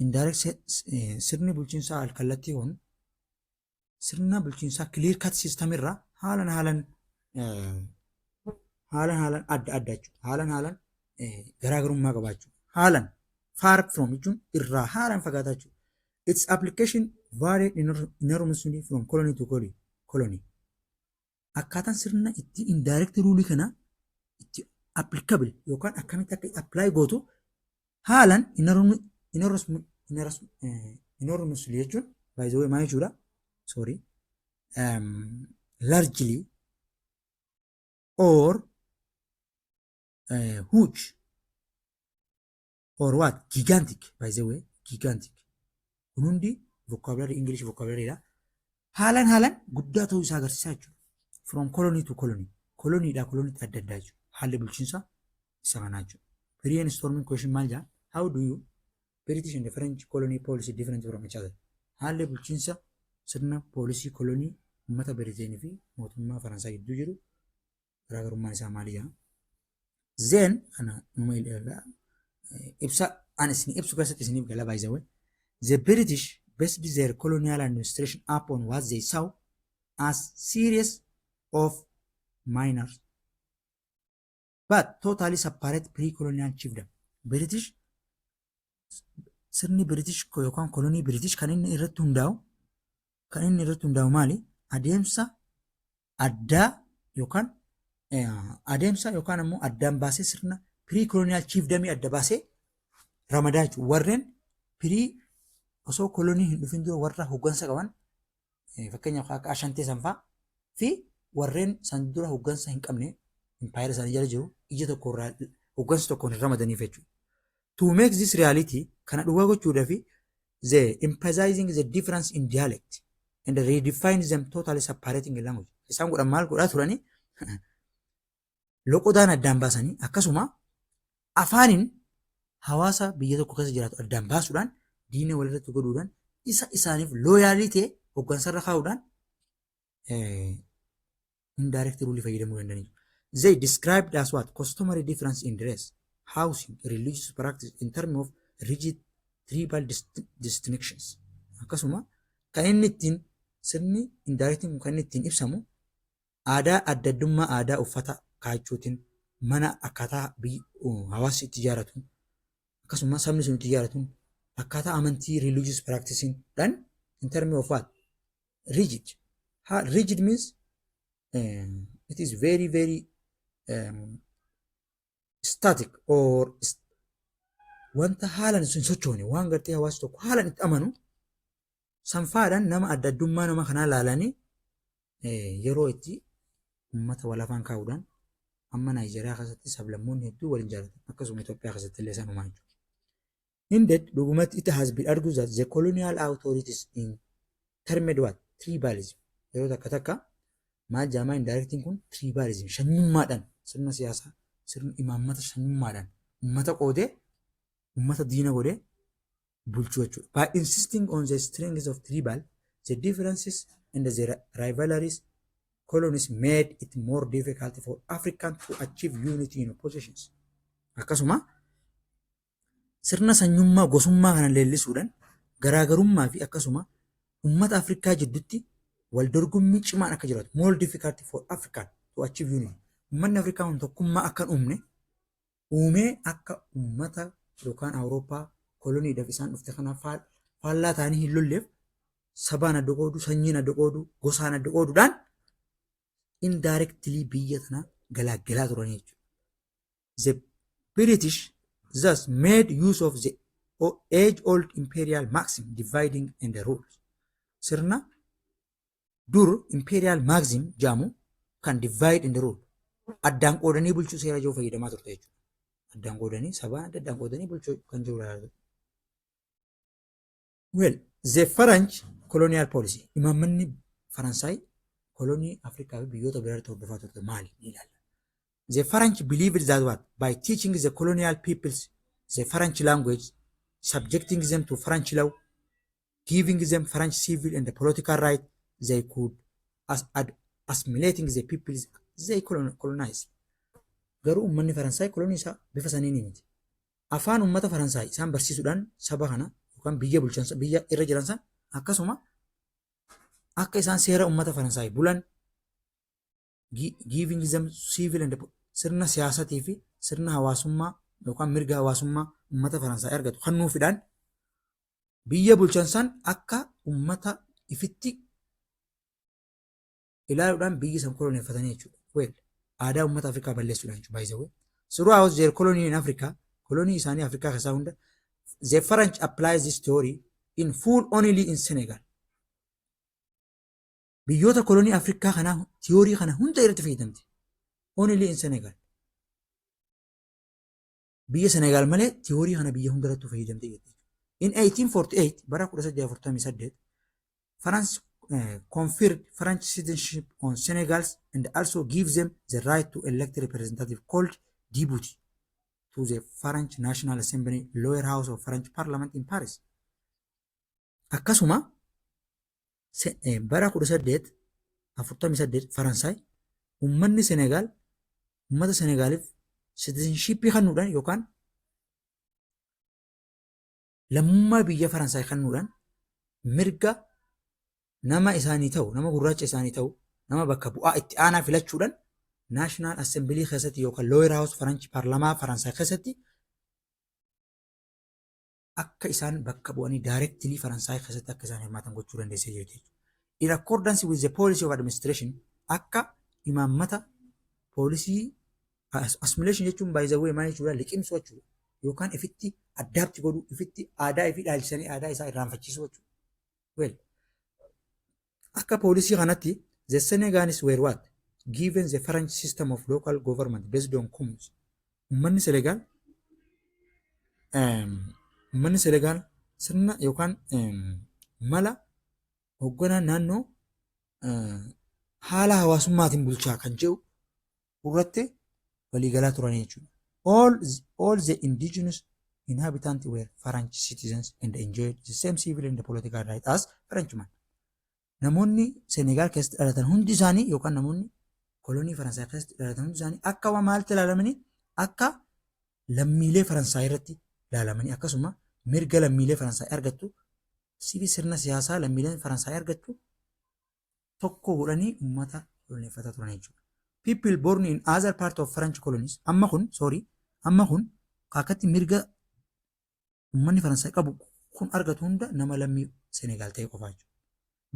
Indirect sirni bulchiinsaa alkallattii kun sirna bulchiinsaa clear cut system irraa haalan adda adda jechuudha. Haalan garaagarummaa qabaachuu. Haalan far from jechuun irraa haalan fagaataa jechuudha. Its application varied enormously from colony to colony. Akkaataan sirna itti indirect rule kana itti applicable yookaan akkamitti akka apply gootu haalan enormously jechuun, by the way, maal jechuudha? Sorry. Largely or huge or what, gigantic, by the way, gigantic. Kun hundi vocabulary, English vocabulary dha. Haalan guddaa ta'uu isaa agarsiisaa jechuudha. From colony to colony. Koloniidhaa koloniitti adda addaa jechuudha. Haalli bulchiinsa isa kanaa jechuudha. Brainstorming question maal jedha? How do you British and the French colony policy different from each other? Haalli bulchiinsa sirna policy kolonii uummata Biriteenii fi mootummaa Faransaay gidduu jiru garaagarummaan isaa maali jedha? Then kana numa ibsa ani isin ibsu keessatti isiniif gala, by the way. The British based their colonial administration upon what they saw as series of minor but totally separate pre-colonial chiefdom. British, sirni British yookaan kolonii British kan inni irratti hundaa'u maali? Adeemsa addaa yookaan adeemsa yookaan ammoo addaan baasee sirna pre-colonial chiefdomii adda baasee ramadaa jechuudha. Warreen pre, osoo kolonii hin dhufin dura warra hooggansa qaban, fakkeenyaaf akka Ashantee sanfaa fi warreen san dura hooggansa hin qabne impaayera isaanii jala jiru ija tokko irraa hooggansa tokkoon hin ramadaniif jechuudha. To make this reality, kana dhugaa gochuudhaaf, the emphasizing the difference in dialect and redefine them totally separating language. Isaan godhan maal godhaa turanii? Loqodaan addaan baasanii akkasuma afaaniin hawaasa biyya tokko keessa jiraatu addaan baasuudhaan, diina walirratti godhuudhaan, isa isaaniif loyalii ta'e hooggansarra kaa'uudhaan indirect rule fayyadamuu danda'anii. They described as what customary difference in dress, housing, religious practice in terms of rigid tribal distinctions. Akkasuma kan inni ittiin sirni indirect kun kan inni ittiin ibsamu aadaa, adda addummaa aadaa uffata kaachuutiin, mana akkaataa hawaasni itti ijaarratu, akkasuma sabni sun itti ijaarratuun, akkaataa amantii religious practicing dhaan in terms of what rigid. Rigid means it is very very static or wanta haalan hin sochoone, waan gartee hawaasni tokko haalan itti amanu sanfaadhaan nama adda addummaa nama kanaa laalanii yeroo itti uummata wal afaan kaa'uudhaan. Amma Naayijeeriyaa keessatti sablammoonni hedduu waliin jaalatan, akkasuma Itoophiyaa keessatti illee sanumaa jechuudha. Indeed, dhugumatti, it has been argued that the colonial authorities in termed what tribalism. Yeroo takka takka maal jaamaa indirectiin kun? Tribalism, shanyummaadhaan, sirna siyaasaa, sirna imaammata shanyummaadhaan uummata qoodee uummata diina godhee bulchuu jechuudha. By insisting on the strength of tribal the differences and the rivalries, colonies made it more difficult for Africans to achieve unity in oppositions. Akkasuma sirna sanyummaa gosummaa kana leellisuudhaan garaagarummaa fi akkasuma uummata Afrikaa jidduutti Wal dorgommii cimaan akka jiraatu, more difficult for African to achieve unity. Uummanni Afrikaa kun tokkummaa akka hin uumne uumee, akka uummata yookaan Awurooppaa koloniidhaaf isaan dhufte kanaaf faallaa ta'anii hin lolleef, sabaan adda qoodu, sanyiin adda qoodu, gosaan adda qooduudhaan indirectly biyya tana galaaggalaa turanii jechuudha. The British thus made use of the age-old imperial maxim, dividing and rule. Sirna dur imperial maxim jedhamu kan divide and rule, addaan qoodanii bulchuu seera jiru fayyadamaa turte jechuudha. Addaan qoodanii, sabaan adda addaan qoodanii bulchuu kan jiru. Well, the French colonial policy, imaammanni Faransaay kolonii Afrikaa fi biyyoota biraatti hordofaa turte maali ni ilaalla. The French believed that what? By teaching the colonial peoples the French language, subjecting them to French law, giving them French civil and political right, they could assimilating the peoples they colonize. Garuu uummanni Faransaay kolonii isaa bifa saniin miti. Afaan uummata Faransaay isaan barsiisuudhaan saba kana yookaan biyya bulchan, biyya irra jiran san, akkasuma akka isaan seera uummata Faransaay bulan, giving them civil and sirna siyaasatii fi sirna hawaasummaa yookaan mirga hawaasummaa uummata Faransaay argatu kennuufidhaan, biyya bulchan san akka uummata ifitti ilaaluudhaan biyyi san koloneeffatanii jechuudha. Well, aadaa uummata Afrikaa balleessuudhaan jechuudha, by the way. Throughout their colony in Africa, kolonii isaanii Afrikaa keessaa hunda, the French applies this theory in full only in Senegal. Biyyoota kolonii Afrikaa kanaa tiyoorii kana hunda irratti fayyadamte. Only in Senegal. Biyya Senegal malee tiyoorii kana biyya hundarrattuu fayyadamte jechuudha. In 1848, bara 1848, France conferred French citizenship on Senegals and also gives them the right to elect representative called deputy to the French National Assembly, lower house of French Parliament in Paris. Akkasuma bara 1848 Faransaay uummanni Senegaal, uummata Senegaaliif citizenshipii kennuudhaan yookaan lammummaa biyya Faransaay kennuudhaan, mirga nama isaanii ta'u, nama gurraacha isaanii ta'u, nama bakka bu'aa itti aanaa filachuudhaan National Assembly keessatti yookaan lower house French paarlamaa Faransaay keessatti akka isaan bakka bu'anii directly Faransaay keessatti akka isaan hirmaatan gochuu dandeessee jirti jechuudha. In accordance with the policy of administration, akka imaammata policy assimilation jechuun, by the way, maal jechuudha? Liqimsuu jechuudha. Yookaan ifitti adapt godhuu, ifitti aadaa ifii dhaalchisanii aadaa isaa irraanfachiisuu jechuudha. Well, akka policy kanatti the Senegalese were what? Given the French system of local government based on communes. Uummanni Senegaal sirna yookaan mala hoogganaa naannoo haala hawaasummaatiin bulchaa kan jedhu irratti waliigalaa turanii jechuudha. All the indigenous inhabitants were French citizens and enjoyed the same civil and political rights as Frenchmen. Namoonni Senegaal keessatti dhalatan hundi isaanii yookaan namoonni kolonii Faransaay keessatti dhalatan hundi isaanii akka waan maalitti ilaalamanii? Akka lammiilee Faransaay irratti ilaalamanii, akkasuma mirga lammiilee Faransaay argattu sibi sirna siyaasaa lammiileen Faransaay argattu tokko godhanii uummata koloneeffataa turan jechuudha. People born in other part of French colonies, amma kun, sorry, amma kun akkatti mirga uummanni Faransaay qabu kun argatu hunda nama lammii Senegaal ta'e qofaa jechuudha.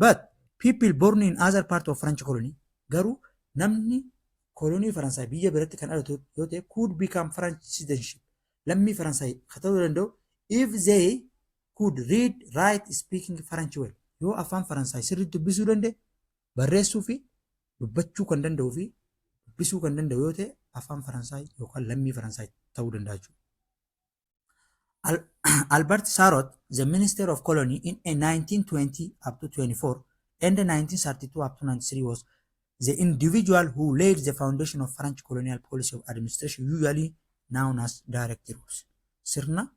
But people born in other part of French colony, garuu namni kolonii Faransaay biyya biratti kan dhalatu yoo ta'e, could become French citizenship, lammii Faransaay kan ta'uu danda'u, if they could read, write, speaking French well, yoo afaan Faransaay sirriitti dubbisuu danda'e, barreessuu fi dubbachuu kan danda'uu fi dubbisuu kan danda'u yoo ta'e, afaan Faransaay yookaan lammii Faransaay ta'uu danda'a jechuudha. Albert Sarraut, the Minister of Colony in a 1920 up to 24 and 1932 up to 93, was the individual who laid the foundation of French colonial policy of administration, usually known as direct rules. Sirna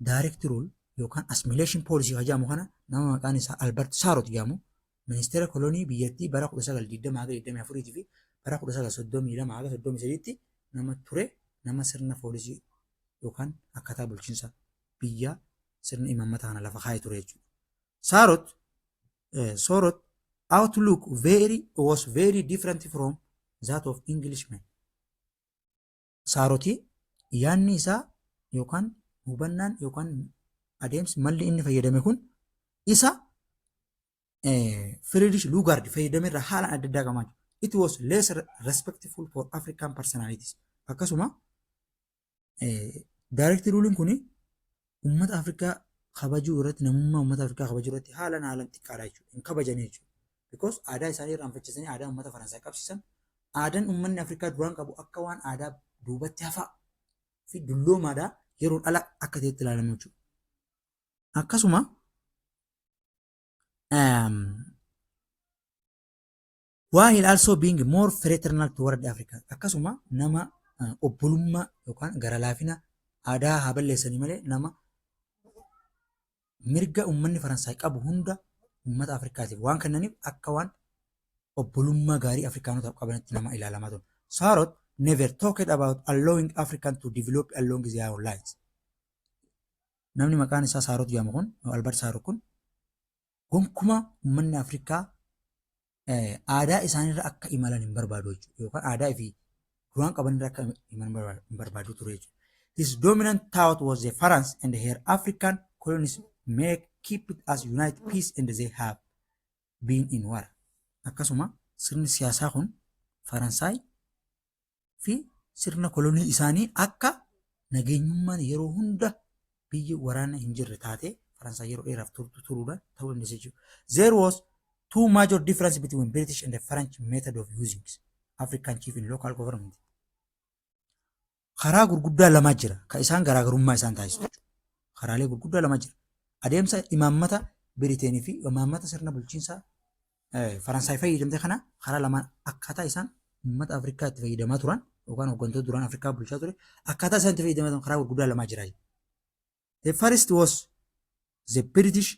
direct rule yookaan assimilation policy kan jedhamu kana nama maqaan isaa Albert Sarraut jedhamu, ministeera kolonii biyyattii bara 1920 haga 24 fi bara 1932 haga 33tti nama ture, nama sirna policy yookaan akkaataa bulchiinsa biyyaa sirna imaammata kana lafa kaa'ee ture jechuudha. Sarraut Outlook very was very different from that of Englishmen. Saarotii yaadni isaa yookaan hubannaan yookaan adeemsi malli inni fayyadame kun isa Friedrich Lugard fayyadame irraa haalaan adda addaa qamaa. It was less respectful for African personalities. Akkasuma direct ruling kuni uummata Afrikaa kabajuu irratti, namummaa uummata Afrikaa kabajuu irratti haalaan haalaan xiqqaadha jechuudha. Hin kabajanii jechuudha. Because aadaa isaanii irraanfachiisanii aadaa uummata Faransaay qabsiisan. Aadaan uummanni Afrikaa duraan qabu akka waan aadaa duubatti hafaa fi dulloomaadhaa yeroon ala akka ta'etti ilaalamu jechuudha. Akkasuma while also being more fraternal toward Africa, akkasuma nama obbolummaa yookaan gara laafina, aadaa haa balleessanii malee, nama mirga uummanni Faransaay qabu hunda uummata Afrikaatiif waan kennaniif akka waan obbolummaa gaarii Afrikaanotaaf qabanitti nama ilaalamaa ture. Sarraut never talked about allowing African to develop along their own lines. Namni maqaan isaa Sarraut jedhamu kun, Albert Sarraut kun, gonkumaa uummanni Afrikaa aadaa isaaniirra akka imalan hin barbaadu jechuudha. Yookaan aadaa fi duraan qabanirra akka imalan hin barbaadu ture jechuudha. His dominant thought was the France and her African colonies make keep it as united peace and they have been in war. Akkasuma sirni siyaasaa kun Faransaay fi sirna kolonii isaanii akka nageenyummaan yeroo hunda biyyi waraana hin jirre taatee Faransaay yeroo dheeraaf turtu turuudhaan ta'uu dandeesse jechuudha. There was two major difference between British and the French method of using African chief in local government. Karaa gurguddaa lama jira kan isaan garaagarummaa isaan taasisu jechuudha. Karaalee gurguddaa lama jira. Adeemsa imaammata Biriteenii fi imaammata sirna bulchiinsaa Faransaay fayyadamte kana karaa lamaan akkaataa isaan uummata Afrikaa itti fayyadamaa turan yookaan hooggantoota duraan Afrikaa bulchaa ture akkaataa isaan itti fayyadamaa turan karaa gurguddaa lamaa jira. The first was the British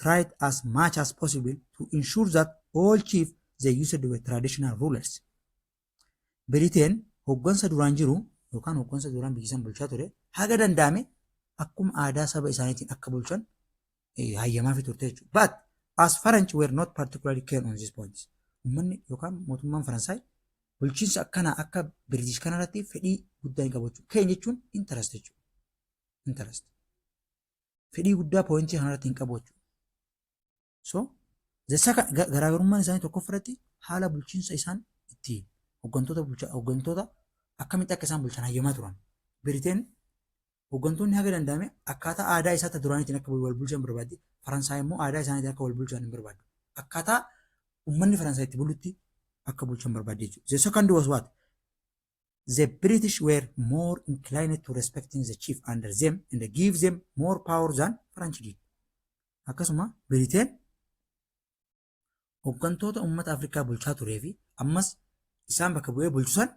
tried as much as possible to ensure that all chiefs they used were traditional rulers. Biriteen hooggansa duraan jiru yookaan hooggansa duraan biyya san bulchaa ture haga danda'ame akkuma aadaa saba isaaniitiin akka bulchan hayyamaafii turte jechuudha. But as French were not particularly keen on this point. Uummanni yookaan mootummaan Faransaay bulchiinsa akkanaa akka British kanarratti fedhii guddaa hin qabu jechuudha. Keen jechuun interest jechuudha. Interest. Fedhii guddaa pointii kanarratti hin qabu jechuudha. So the second, garaagarummaan isaanii tokkoffatti haala bulchiinsa isaan itti hooggantoota bulchaa, hooggantoota akkamitti akka isaan bulchan hayyamaa turan. Biriteen hooggantoonni haga danda'ame akkaataa aadaa isaa duraaniitiin akka wal bulchan barbaaddi. Faransaay immoo aadaa isaaniitiin akka wal bulchan hin barbaaddu. Akkaataa uummanni Faransaay itti bulutti akka bulchan barbaaddi jechuudha. The second was what? The British were more inclined to respecting the chief under them and give them more power than French did. Akkasuma Biriteen hooggantoota uummata Afrikaa bulchaa turee fi ammas isaan bakka bu'ee bulchusan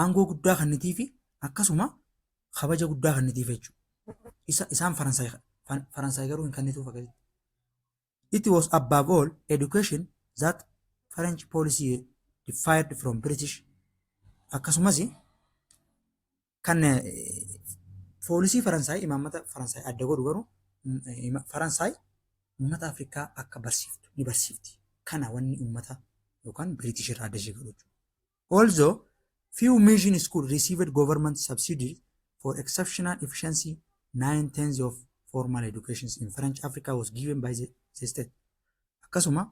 aangoo guddaa kennitii fi akkasuma kabaja guddaa kennitiif jechuudha. Isa isaan Faransaay garuu hin kennituuf akkasitti. It was above all education that French policy differed from British. Akkasumas kan policy Faransaay, imaammata Faransaay adda godhu garuu Faransaay uummata Afrikaa akka barsiiftu ni barsiifti. Kana wanni uummata yookaan British irraa adda ishee godhu jechuudha. Although few mission school received government subsidy for exceptional efficiency, nine tenths of formal education in French Africa was given by the state. Akkasuma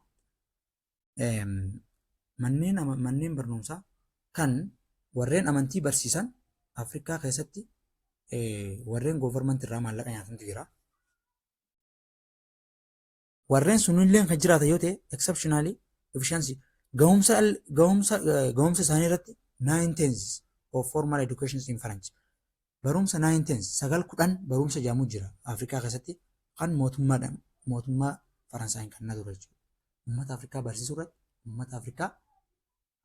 manneen barnoomsaa kan warreen amantii barsiisan Afrikaa keessatti warreen government irraa maallaqa nyaatantu jira. Warreen sunillee kan jiraatan yoo ta'e, exceptionally efficiency, gahumsa isaanii irratti, nine tenths of formal education in French. Barumsa nine tenths, sagal kudhan barumsa jedhamu jira Afrikaa keessatti kan mootummaadhaan, mootummaa Faransaayiin kan ture jechuudha. Uummata Afrikaa barsiisuu irratti, uummata Afrikaa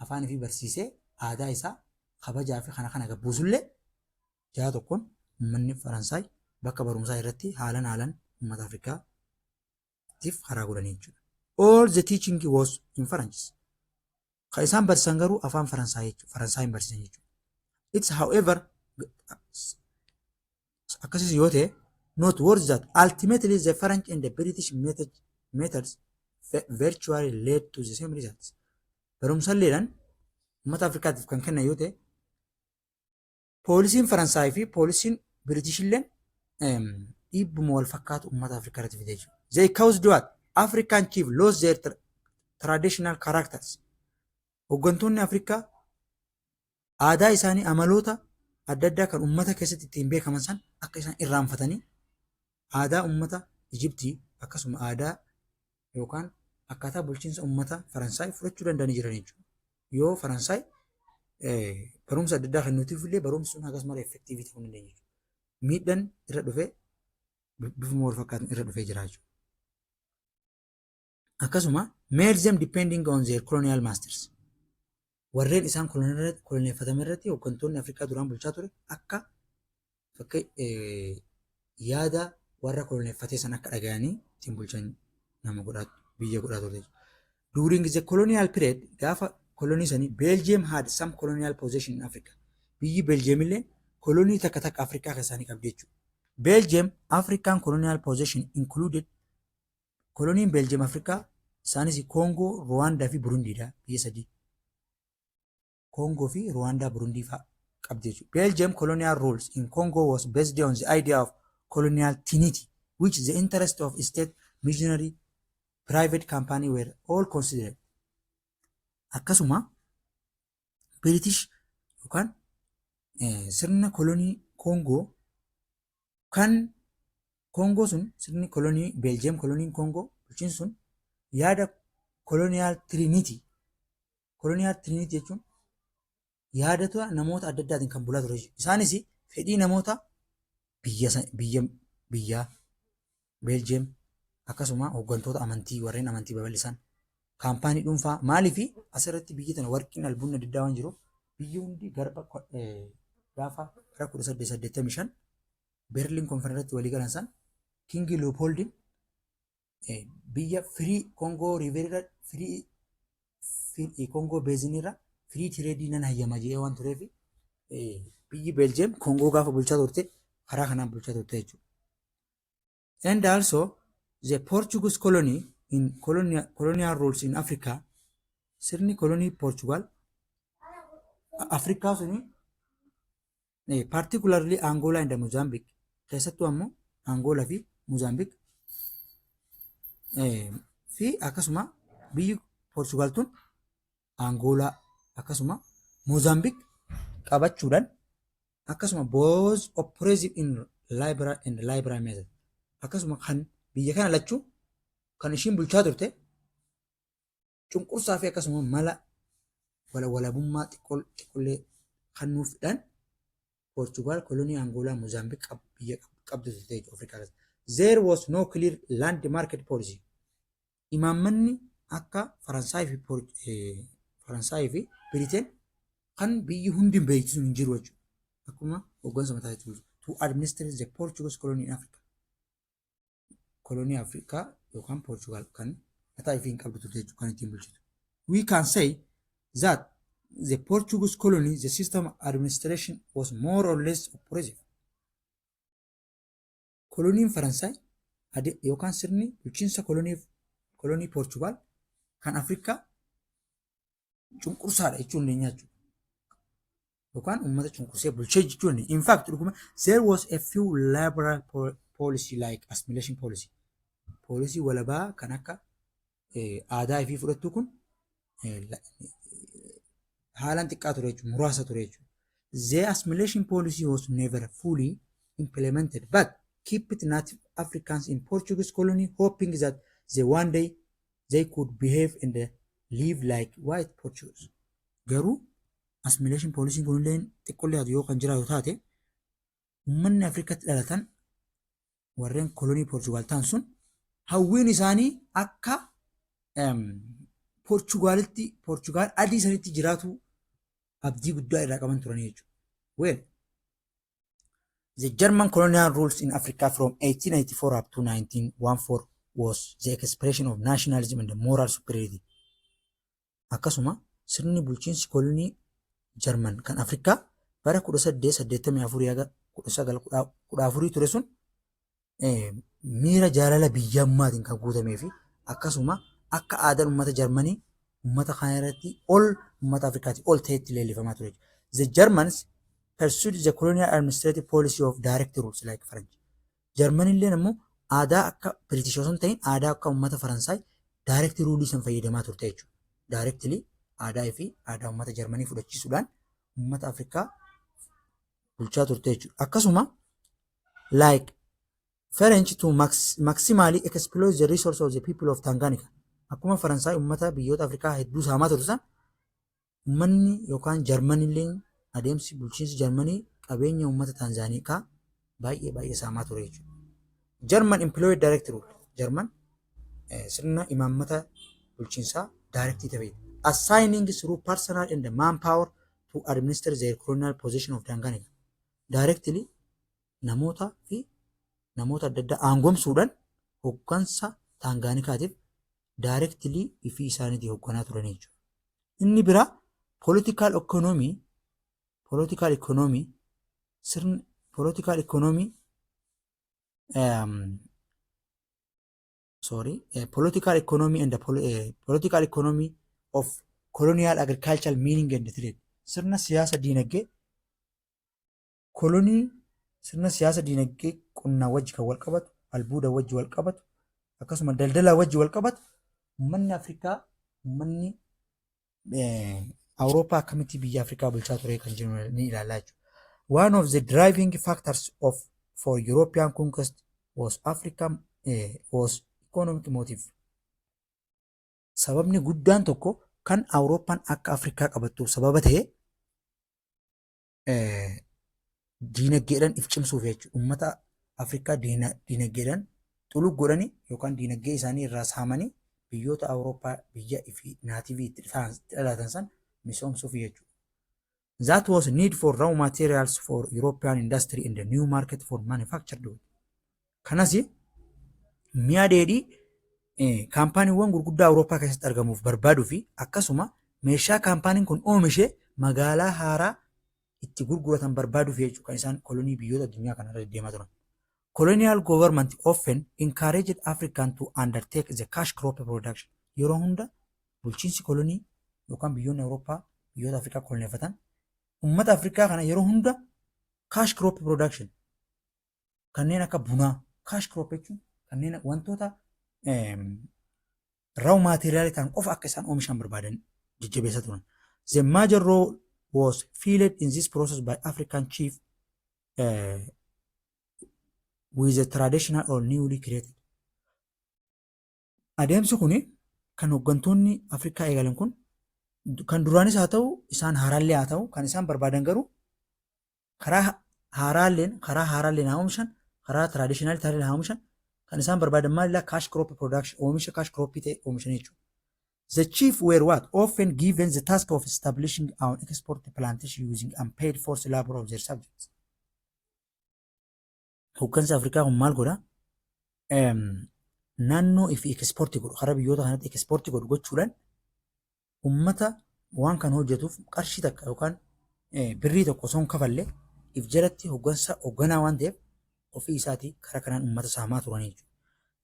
afaan ifii barsiisee aadaa isaa kabajaa fi kana kana gabbuusullee jaha tokkoon uummanni Faransaay bakka barumsaa irratti haalan haalan uummata Afrikaatiif karaa godhanii jechuudha. All the teaching was in French. Kan isaan barsiisan garuu afaan Faransaay jechuudha. Faransaay barsiisan jechuudha. It's however, akkasis yoo ta'e, noteworthy that ultimately the French and the British methods virtually led to the same results. Barumsalleedhaan uummata Afrikaatiif kan kennan yoo ta'e, poolisiin Faransaay fi poolisiin British illeen dhiibbuma wal fakkaatu uummata Afrikaa irratti fidee jiru. They caused what? African chief lost their traditional characters. Hooggantoonni Afrikaa aadaa isaanii, amaloota adda addaa kan uummata keessatti ittiin beekaman san akka isaan irraanfatanii aadaa uummata Ijiptii, akkasuma aadaa yookaan akkaataa bulchiinsa uummata Faransaay fudhachuu danda'anii jiran jechuudha. Yoo Faransaay barumsa adda addaa kennuutiif illee, barumsi sun akkasuma effective ta'uu hin dandeenye jechuudha. Miidhaan irra dhufee bifuma wal fakkaatuun irra dhufee jira jechuudha. Akkasuma made them depending on their colonial masters. Warreen isaan koloneeffataman irratti hooggantoonni Afrikaa duraan bulchaa ture akka fakka yaada warra koloneeffatee san akka dhagayanii ittiin bulchan nama godhaa, biyya godhaa ture. During the colonial period, gaafa kolonii sanii, Belgium had some colonial possession in Africa. Biyyi Belgium illee kolonii takka takka Afrikaa keessaa ni qabdi jechuudha. Belgium African colonial possession included, koloniin Belgium Afrikaa isaanis Koongoo, Ruwaandaa fi Burundiidha, biyya sadii. Koongoo fi Ruwaandaa, Burundii fa'a qabdi jechuudha. Belgium colonial rules in Congo was based on the idea of colonial trinity, which the interest of state, missionary, private company were all considered. Akkasuma British yookaan sirna kolonii Koongoo kan Koongoo sun, sirni kolonii Beeljiyeem, koloniin Koongoo bulchiinsi sun yaada colonial trinity. Colonial trinity jechuun yaadota namoota adda addaatiin kan bulaa ture. Isaanis fedhii namoota biyya biyyaa Beeljiyeem, akkasuma hooggantoota amantii, warreen amantii babal'isan, kaampaanii dhuunfaa. Maalii fi asirratti biyyi tana warqiin albuunni adda addaa waan jiruuf, biyyi hundi garba gaafa bara 1885 Berliin Conference walii galan san, King Leopoldin biyya free Koongoo River irra, free Koongoo Basin irra free trade nan hayyama jedhee waan tureef, biyyi Beeljiyeem Koongoo gaafa bulchaa turte karaa kanaan bulchaa turte jechuudha. And also the Portuguese colony in colonial rules in Africa, sirni kolonii Portugal Afrikaa suni, particularly Angola and Mozambique, keessattuu ammoo Angola fi Mozambique fi akkasuma biyyi Portugal tun Angola akkasuma Mozambique qabachuudhaan, akkasuma both oppressive in liberal and liberal method, akkasuma kan biyya kana lachuu kan ishiin bulchaa turte cunqursaa fi akkasuma mala walabummaa xiqqollee kennuufidhaan Portugal kolonii Angoolaa, Mozambique biyya qabdu turte jechuudha Afrikaa keessa. There was no clear land market policy. Imaammanni akka Faransaay fi Biriteen kan biyyi hundi hin beeksisu hin jiru jechuudha. Akkuma hooggansa mataa isaatti to administer the Portuguese colony in Africa. Kolonii Afrikaa yookaan Portugal kan mataa ifii hin qabdu turte jechuudha kan ittiin bulchitu. We can say that the Portuguese colony, the system of administration was more or less oppressive. Koloniin Faransaay yookaan sirni bulchiinsa kolonii Portugal kan Afrikaa cunqursaadha jechuun dandeenya jechuudha. Yookaan uummata cunqursee bulchee jechuun. In fact, dhuguma there was a few liberal policy like assimilation policy. Poolisii walabaa kan akka aadaa ifii fudhattu kun haalaan xiqqaa ture jechuudha, muraasa ture jechuudha. The assimilation policy was never fully implemented but kept native Africans in Portuguese colony hoping that the one day they could behave and live like white Portuguese. Garuu assimilation policy kunillee xiqqollee yoo kan jiraatu taate, uummanni Afrikatti dhalatan warreen kolonii Portugal ta'an sun hawwiin isaanii akka Portugaalitti, Portugaal adii sanitti jiraatu abdii guddaa irraa qaban turanii jechuudha. Well, the German colonial rules in Africa from 1884 up to 1914 was the expression of nationalism and the moral superiority. Akkasuma sirni bulchiinsi kolonii Jarman kan Afrikaa bara 1884 haga 1914 ture sun miira jaalala biyyummaatiin kan guutamee fi akkasuma Akka aadaan uummata Jarmanii uummata kana irratti ol uummata Afrikaatii ol ta'etti leellifamaa ture. The Germans pursued the colonial administrative policy of direct rules like French. Jarmanilleen immoo aadaa akka British osoo hin ta'in aadaa akka uummata Faransaay direct rule san fayyadamaa turte jechuudha. Directly aadaa fi aadaa uummata Jarmanii fudhachiisuudhaan uummata Afrikaa bulchaa turte jechuudha. Akkasuma like French to maximally exploit the resource of the people of Tanganyika. Akkuma Faransaay uummata biyyoota Afrikaa hedduu saamaa turte san, uummanni yookaan Jarmanilleen adeemsi bulchiinsi Jarmanii qabeenya uummata Taanzaanikaa baay'ee baay'ee saamaa ture jechuudha. German employed direct rule. German sirna imaammata bulchiinsaa direct ta'e. Assigning through personal and manpower to administer their colonial possession of Tanganyika. Directly namoota fi namoota adda addaa aangomsuudhaan hoggansa Taangaanikaatiif directly ifii isaaniitii hoogganaa turan jechuudha. Inni biraa political economy sirni political economy, sorry, political economy and the political economy of colonial agricultural, mining and trade. Sirna siyaasa diinagdee kolonii, sirna siyaasa diinagdee qonnaa wajji kan wal qabatu, albuuda wajji wal qabatu, akkasuma daldalaa wajji wal qabatu, uummanni Afrikaa, uummanni Awurooppaa akkamitti biyya Afrikaa bulchaa ture kan jiru ni ilaallaa jechuudha. One of the driving factors of for European conquest was Africa was economic motive. Sababni guddaan tokko kan Awurooppaan akka Afrikaa qabattuuf sababa ta'e diinagdeedhaan if cimsuuf jechuudha. Uummata Afrikaa diinagdeedhaan xulug godhanii yookaan diinagdee isaanii irraa saamanii biyyoota Awurooppaa biyya ifii native itti dhalatan san misoomsuuf jechuudha. That was need for raw materials for European industry and the new market for manufactured goods. Kanas mi'a dheedhii kaampaaniiwwan gurguddaa Awurooppaa keessatti argamuuf barbaaduu fi akkasuma meeshaa kaampaaniin kun oomishe magaalaa haaraa itti gurguratan barbaaduuf jechuudha kan isaan kolonii biyyoota addunyaa kanarra deddeemaa turan. Colonial government often encouraged African to undertake the cash crop production. Yeroo hunda bulchiinsi kolonii yookaan biyyoonni Awurooppaa biyyoota Afrikaa koloneeffatan uummata Afrikaa kana yeroo hunda cash crop production kanneen akka bunaa, cash crop jechuun kanneen wantoota raw material ta'an qofa akka isaan oomishan barbaadan jajjabeessaa turan. The major role was filled in this process by African chief with the traditional or newly created. Adeemsi kuni kan hooggantoonni Afrikaa eegalan kun kan duraanis haa ta'u, isaan haaraallee haa ta'u, kan isaan barbaadan garuu karaa haaraalleen haa oomishan, karaa traditional ta'een haa oomishan, kan isaan barbaadan maalidha? Cash crop production, oomisha cash crop ta'e oomishan jechuudha. The chief were what? Often given the task of establishing our export plantation using unpaid forced labor of their subjects. Hooggansi Afrikaa kun maal godha? Naannoo ifi export godhu karaa biyyoota kanatti export godhu gochuudhaan uummata waan kana hojjetuuf qarshii takka yookaan birrii tokko osoo hin kafalle if jalatti hooggansa hoogganaa waan ta'eef ofii isaatii karaa kanaan uummata saamaa turanii jechuudha.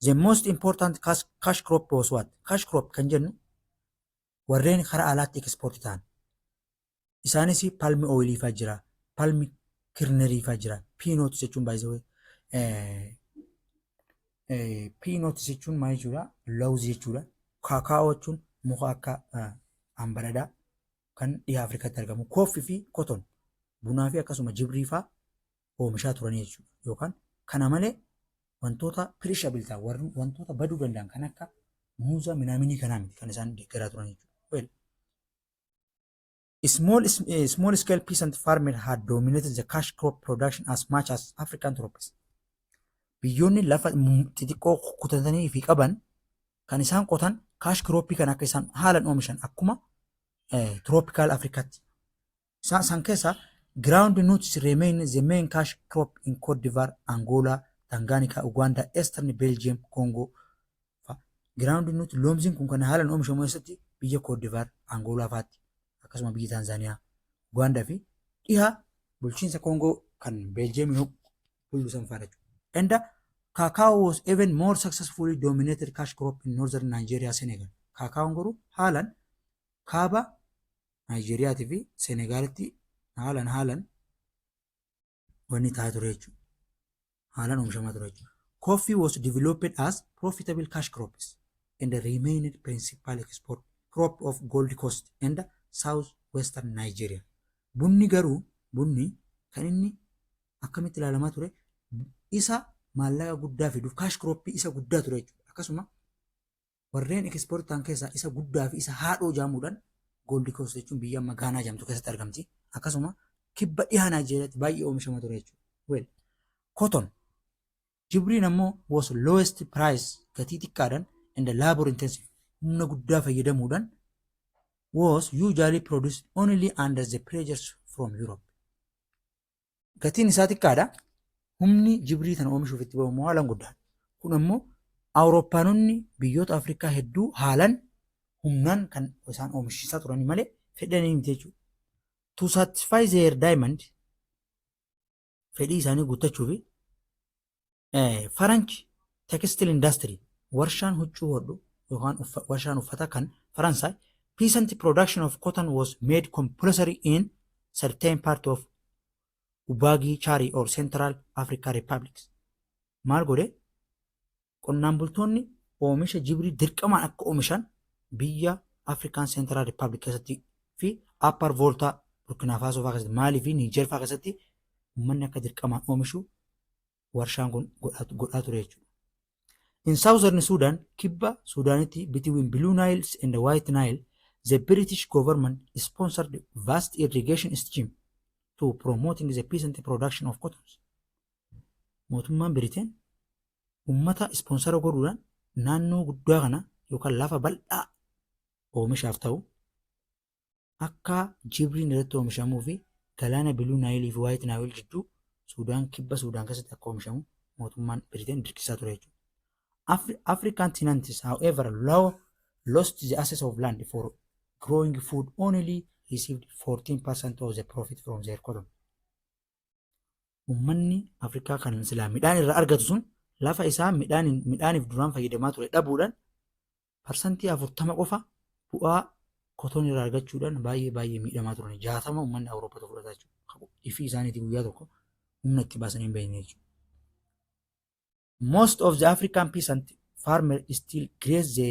The most important cash crop was what? Cash crop kan jennu warreen karaa alaatti export ta'an. Isaanis palm oil fa'aa jira, palm kernel fa'aa jira, peanut jechuun baay'isee peanut jechuun maal jechuudha? Lawuzii jechuudha. Kaakaa'oo jechuun muka akka hambaradaa kan dhiha Afrikaatti argamu. Coffee fi cotton, bunaa fi akkasuma jibrii fa'aa oomishaa turanii jechuudha. Yookaan kana malee wantoota perishable ta'an, wantoota baduu danda'an kan akka muuza minaaminii kanaa miti kan isaan deeggaraa turan jechuudha. Well, small scale peasant farmer had dominated the cash crop production as much as African tropics. Biyyoonni lafa xixiqqoo kutatanii fi qaban kan isaan qotan cash crop kan akka isaan haalan oomishan akkuma tropical Afrikaatti. Isaan san keessaa ground nuts remain the main cash crop in Cote d'Ivoire, Angola, Tanganyika, Uganda, Eastern Belgium, Congo. Ground nut loomsiin kun kan haalan oomishamu keessatti biyya Cote d'Ivoire, Angola fa'aatti, akkasuma biyya Tanzaaniyaa, Ugaandaa fi dhiha bulchiinsa Koongoo kan Beeljeemiin bullu san fa'aadha jechuudha. And cacao was even more successfully dominated cash crop in northern Nigeria, Senegal. Kaakaawon garuu haalaan kaaba Naayijeeriyaatii fi Senegaalitti haalaan haalaan wanni ta'aa ture jechuudha. Haalaan oomishamaa ture jechuudha. Coffee was developed as profitable cash crops and remained principal export crop of Gold Coast and South Western Nigeria. Bunni garuu, bunni kan inni akkamitti ilaalamaa ture? Isa maallaqa guddaa fiduuf cash crop isa guddaa ture jechuudha. Akkasuma warreen export ta'an keessaa isa guddaa fi isa haadhoo jaamuudhaan Gold Coast jechuun biyya amma Gaanaa jedhamtu keessatti argamti. Akkasuma kibba dhihaa Naayijeeriyaatti baay'ee oomishama ture jechuudha. Well, cotton, jibriin ammoo was lowest price, gatii xiqqaadhaan, and labor intensive, humna guddaa fayyadamuudhaan, was usually produced only under the pressures from Europe. Gatiin isaa xiqqaadha. Humni jibrii tana oomishuuf itti bahu immoo haalaan guddaadha. Kun ammoo Awurooppaanonni biyyoota Afrikaa hedduu haalaan humnaan kan isaan oomishisaa turan malee fedhanii miti jechuudha. To satisfy their demand, fedhii isaanii guuttachuuf, French textile industry, warshaan huccuu hodhu yookaan warshaan uffata kan Faransaay, peasant production of cotton was made compulsory in certain part of Ubangi Chari or Central Africa Republics. Maal godhe? Qonnaan bultoonni oomisha jibrii dirqamaan akka oomishan biyya African Central Republic keessatti fi Upper Volta, Burkina Faso fa'aa keessatti, Maalii fi Niijer fa'aa keessatti uummanni akka dirqamaan oomishu warshaan kun godhaa ture jechuudha. In Southern Sudan, kibba Sudaanitti, between Blue Nile and the White Nile, the British government sponsored vast irrigation scheme to promoting the peasant production of cotton. Mootummaan Biriteen uummata sponsor godhuudhaan naannoo guddaa kana yookaan lafa bal'aa oomishaaf ta'u akka jibriin irratti oomishamuu fi galaana Blue Nile fi White Nile jidduu Suudaan, kibba Suudaan keessatti akka oomishamu mootummaan Biriteen dirqisiisaa ture jechuudha. African tenants, however, lost the access of land for growing food, only received 14% of the profit from their cotton. Uummanni Afrikaa kan silaa midhaan irraa argatu sun lafa isaa midhaaniif duraan fayyadamaa ture dhabuudhaan 40% qofa bu'aa cotton irraa argachuudhaan baay'ee baay'ee miidhamaa turan. 60 uummanni Awurooppatu fudhataa jechuudha. Ifii isaaniitii guyyaa tokko humna itti baasanii hin beekne jechuudha. Most of the African peasant farmer still graze the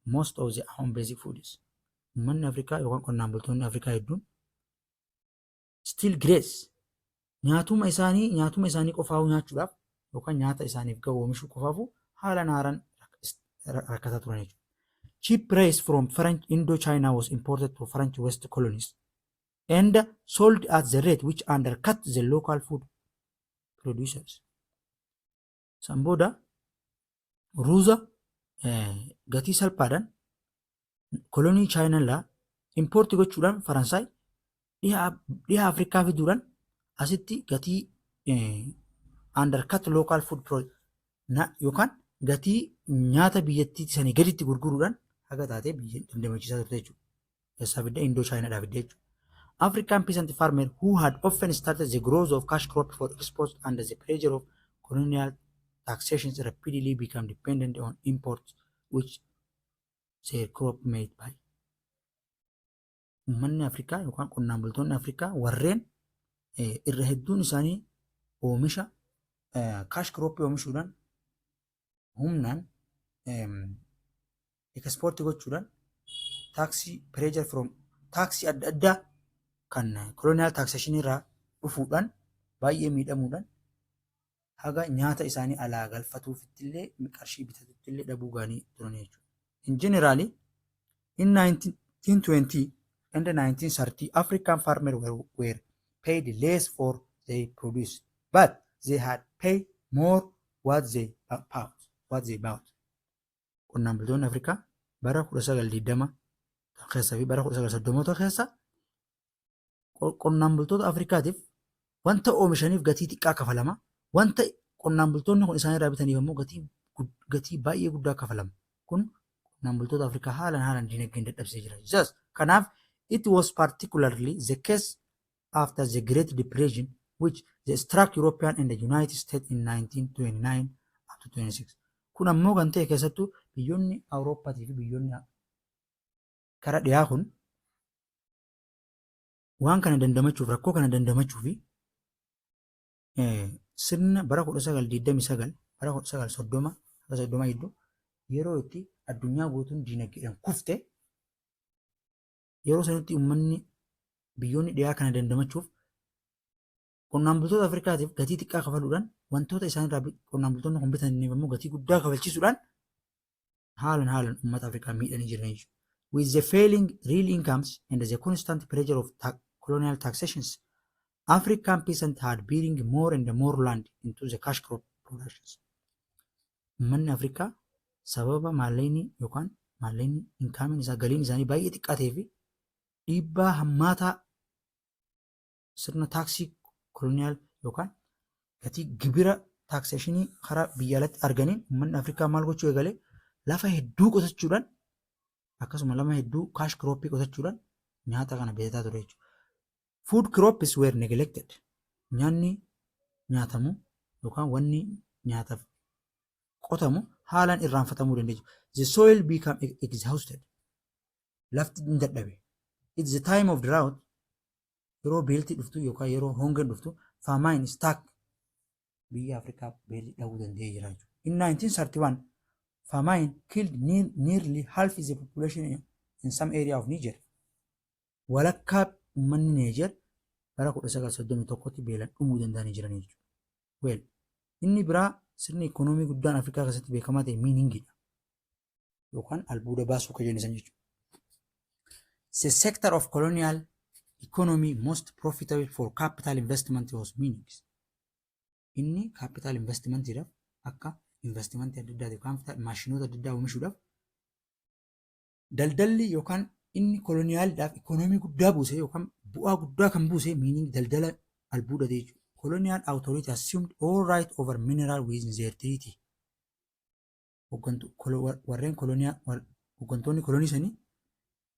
most of the own basic foods. Uummanni Afrikaa yookaan qonnaan bultoonni Afrikaa hedduun still graze, nyaatuma isaanii qofaa'uu nyaachuudhaaf yookaan nyaata isaaniif gahu oomishuu qofaafu haala haaraan rakkataa turan jechuudha. Cheap rice from French Indochina was imported to French West colonies and sold at the rate which undercut the local food producers. San booda ruuza gatii salphaadhaan kolonii Chaayinaa import gochuudhaan Faransaay dhiha Afrikaa fiduudhaan asitti gatii undercut local food yookaan gatii nyaata biyyattii sanii gaditti gurguruudhaan haga taatee biyya dandamachiisaa turte jechuudha. Eessaa fidde? Indoo Chaayinaadhaa fidde jechuudha. African peasant farmer who had often started the growth of cash crop for export under the pressure of colonial taxations rapidly become dependent on imports which their crop made by. Uummanni Afrikaa yookaan qonnaan bultoonni Afrikaa warreen irra hedduun isaanii oomisha cash crop oomishuudhaan humnaan export gochuudhaan tax pressure from taaksii adda addaa kan colonial taxation irraa dhufuudhaan baay'ee miidhamuudhaan haga nyaata isaanii alaa galfatuufitti illee qarshii bitatutti illee dhabuu ga'anii turan jechuudha. In generally, in 1920 and 1930, African farmers were paid less for their produce, but they had paid more what they bought. What they bought. Qonnaan bultoonni Afrikaa bara 1920 keessa fi bara 1930 keessa qonnaan bultoota Afrikaatiif wanta oomishaniif gatii xiqqaa kafalama. Wanta qonnaan bultoonni kun isaan irraa bitaniif immoo gatii baay'ee guddaa kafalama. Kun qonnaan bultoota Afrikaa haalaan haalaan dinagdeen dadhabsee jira. Just kanaaf it was particularly the case after the Great Depression which the struck European and the United States in 1929 up to 26. Kun ammoo kan ta'e keessattuu biyyoonni Awurooppaatii fi biyyoonni Kara dhiyaa kun waan kana dandamachuuf, rakkoo kana dandamachuu fi sirna bara 1929, bara 1930 hanga 30 gidduu, yeroo itti addunyaa guutuun diinagdeedhaan kufte, yeroo sanitti uummanni biyyoonni dhiyaa kana dandamachuuf qonnaan bultoota Afrikaatiif gatii xiqqaa kafaluudhaan, wantoota isaan irraa qonnaan bultoonni kun bitaniif immoo gatii guddaa kafalchiisuudhaan haalan haalan uummata Afrikaa miidhanii jiran jechuudha. With the failing real incomes and the constant pressure of colonial taxations, African peasants had bearing more and more land into the cash crop productions. Uummanni Afrikaa sababa maallaqni yookaan maallaqni incomeiin isaa, galiin isaanii baay'ee xiqqaa ta'ee fi dhiibbaa hammaataa sirna taaksii colonial yookaan gatii gibira taxationii karaa biyya alatti arganiin, uummanni Afrikaa maal gochuu eegale? Lafa hedduu qotachuudhaan, akkasuma lafa hedduu cash cropii qotachuudhaan nyaata kana bitataa ture jechuudha. Food crops were neglected. Nyaanni nyaatamu yookaan wanni nyaataaf qotamu haalaan irraanfatamuu dandeessu. The soil become exhausted. Lafti ni dadhabe. It's the time of drought. Yeroo beelti dhuftu yookaan yeroo hongeen dhuftu, famine struck, biyya Afrikaa beelli dhahuu danda'ee jira jechuudha. In 1931, famine killed nearly half the population in some area of Niger. Walakkaa uummanni Niger bara 1931tti beelaan dhumuu danda'anii jiran jechuudha. Well, inni biraa sirni ikoonoomii guddaan Afrikaa keessatti beekamaa ta'e miningiidha. Yookaan albuuda baasuu kan jennu jechuudha. The sector of colonial economy most profitable for capital investment was mining. Inni capital investmentiidhaaf, akka investmentii adda addaati yookaan maashinoota adda addaa oomishuudhaaf, daldalli yookaan inni colonialiidhaaf ikoonoomii guddaa buuse yookaan bu'aa guddaa kan buuse mining, daldala albuuda jechuudha. Colonial authority assumed all right over mineral within their treaty. Warreen colonial, hooggantoonni kolonii sanii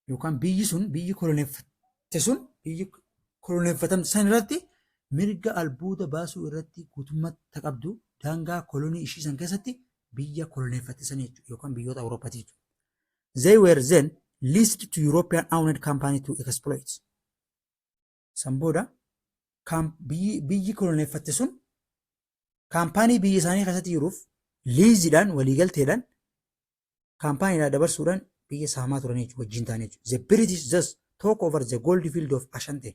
yookaan biyyi sun, biyyi koloneeffatte sun, biyyi koloneeffatamte san irratti mirga albuuda baasuu irratti guutummaatti qabdu daangaa kolonii ishii san keessatti biyya koloneeffatte san jechuudha yookaan biyyoota Awuroopaati jechuudha. They were then leased to European owned company to exploit. San booda biyyi koloneeffatte sun kaampaanii biyya isaanii keessatti jiruuf leaseiidhaan, waliigalteedhaan, kaampaaniidhaan dabarsuudhaan biyya saamaa turan jechuudha, wajjin ta'an jechuudha. The British just took over the gold field of Ashanti.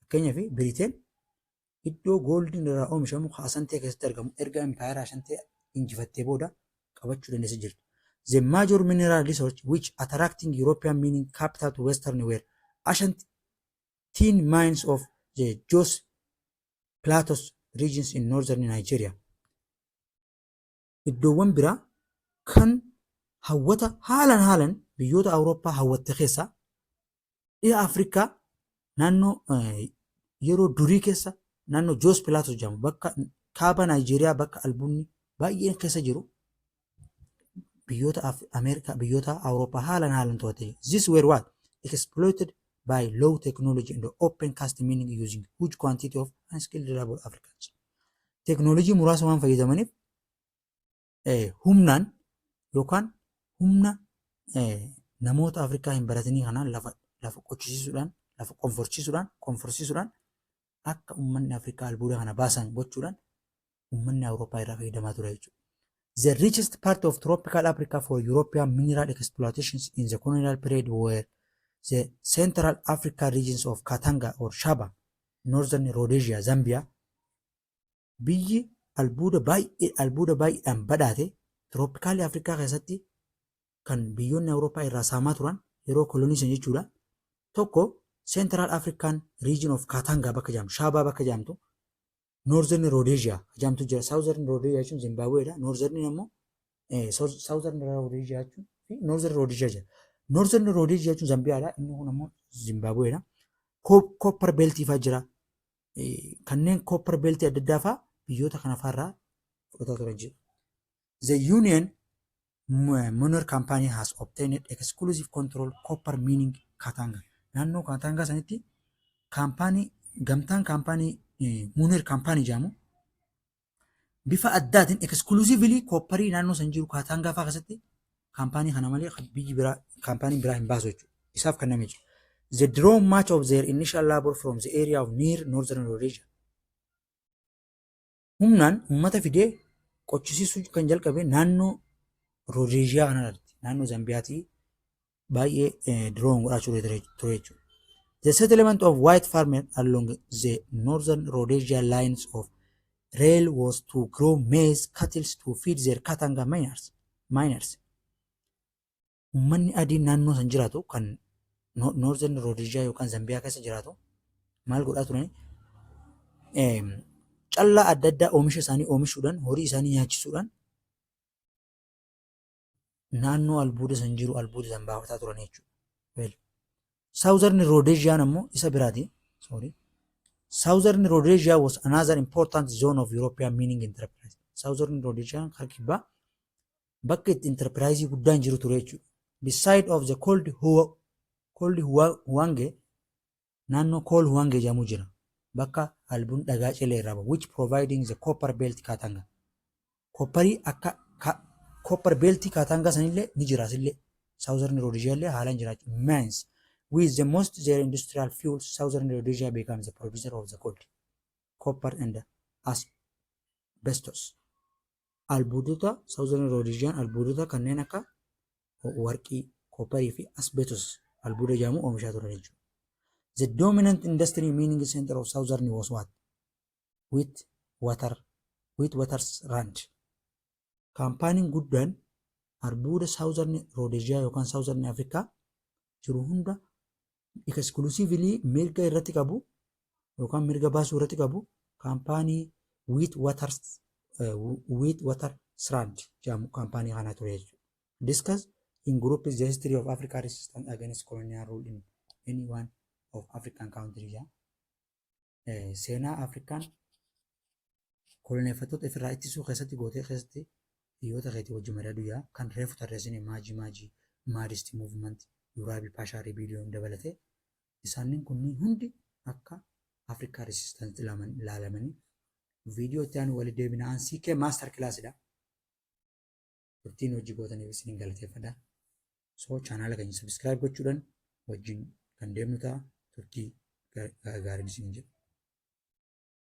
Fakkeenyaaf, Biriteen iddoo goldiin irraa oomishamu Asantee keessatti argamu erga impaayera Ashantee injifattee booda qabachuu dandeessee jirti. The major mineral resource which attracting European mining capital to Western were Ashanti tin mines of the Jos Plateau regions in northern Nigeria. Iddoowwan biraa kan hawwata haalan haalan biyyoota Awurooppaa hawwatte keessaa dhiha Afrikaa naannoo yeroo durii keessa naannoo Jos Plateau jedhamu, bakka kaaba Naayijeeriyaa, bakka albuunni baay'een keessa jiru, biyyoota Ameerikaa, biyyoota Awurooppaa haalan haalan to'ate. This were what exploited by low technology and open cast mining using huge quantity of unskilled labor Africans. Teknoolojii muraasa waan fayyadamaniif humnaan yookaan humna namoota Afrikaa hin baratanii kanaan lafa qochisiisuudhaan, lafa qonforsiisuudhaan akka uummanni Afrikaa albuuda kana baasan gochuudhaan uummanni Awurooppaa irraa fayyadamaa ture jechuudha. The richest part of tropical Africa for European mineral exploitations in the colonial period were the Central Africa regions of Katanga or Shaba, Northern Rhodesia, Zambia. Biyyi albuuda baay'ee, albuuda baay'eedhaan badhaate tropical Afrikaa keessatti kan biyyoonni Awurooppaa irraa saamaa turan yeroo kolonii san jechuudha. Tokko Central African region of Katanga bakka jedhamtu, Shaabaa bakka jedhamtu, Northern Rhodesia jedhamtu jira. Southern Rhodesia jechuun Zimbabweedha. Northern immoo Southern Rhodesia jechuun fi Northern Rhodesia jira. Northern Rhodesia jechuun Zambiyaadha. Inni kun immoo Zimbabweedha. Copper Belt fa'aa jira. Kanneen Copper Belt adda addaa fa'aa biyyoota kana fa'aarraa fudhataa turan jira. The Union Minor Company has obtained exclusive control copper mining Katanga. Naannoo Katanga sanitti kaampaanii, gamtaan kaampaanii Munir Company jedhamu bifa addaatiin exclusively copperii naannoo san jiru Katanga fa'aa keessatti kaampaanii kana malee biyyi biraa, kaampaaniin biraa hin baasu jechuudha. Isaaf kenname jechuudha. They draw much of their initial labor from the area of near Northern Rhodesia. Humnaan uummata fidee qochisiisuu kan jalqabe naannoo Rhodesia kanarratti, naannoo Zambiyaatii baay'ee draw godhaa ture jechuudha. The settlement of white farmers along the Northern Rhodesia lines of rail was to grow maize cattle to feed their Katanga miners. Miners. Uummanni adiin naannoo san jiraatu, kan Northern Rhodesia yookaan Zambiyaa keessa jiraatu, maal godhaa turani? Callaa adda addaa oomisha isaanii oomishuudhaan, horii isaanii nyaachisuudhaan, naannoo albuuda san jiru albuuda san baafataa turan jechuudha. Well, Southern Rhodesiaan ammoo isa biraati. Sorry. Southern Rhodesia was another important zone of European mining enterprise. Southern Rhodesiaan kan kibbaa bakka itti enterprise guddaan jiru ture jechuudha. Beside of the Cold Hwange, naannoo Coal Hwange jedhamu jira. Bakka albuun dhagaa cilee irraa bahu, which providing the copper belt Katanga. Copperii akka copper beltii Katanga sanillee ni jira asillee. Southern Rhodesia illee haalaan jiraachuu. Mines with the most their industrial fuels, Southern Rhodesia becomes the producer of the gold, copper and asbestos. Albuudota Southern Rhodesiaan albuudota kanneen akka warqii, copperii fi asbestos albuuda jedhamu oomishaa turan jechuudha. The dominant industry mining center of Southern was what? Witwatersrand. Kaampaaniin guddaan albuuda Southern Rhodesia yookaan Southern Africa jiru hunda exclusively mirga irratti qabu yookaan mirga baasuu irratti qabu kaampaanii Witwatersrand jedhamu kaampaanii kana ture jechuudha. Discuss in group is the history of Africa resistance against colonial rule in any one of African countries. Seenaa Afrikaan koloneeffattoota ofirraa ittisuu keessatti gootee keessatti biyyoota keetii wajjin mari'adhu yaa. Kan reefu tarreessine, Maaji Maaji, Mahdist Movement, Urabi Pasha Rebellion dabalatee isaaniin kunniin hundi akka Afrikaa Resistance ilaalamanii. Viidiyoo itti aanu walitti deebina. Ansii kee master classidha. Turtiin hojii gootaniif isiniin galateeffadha. So chaanaala keenya subscribe gochuudhaan wajjin kan deemnu ta'a. Turtii gaariin isiniin jedha.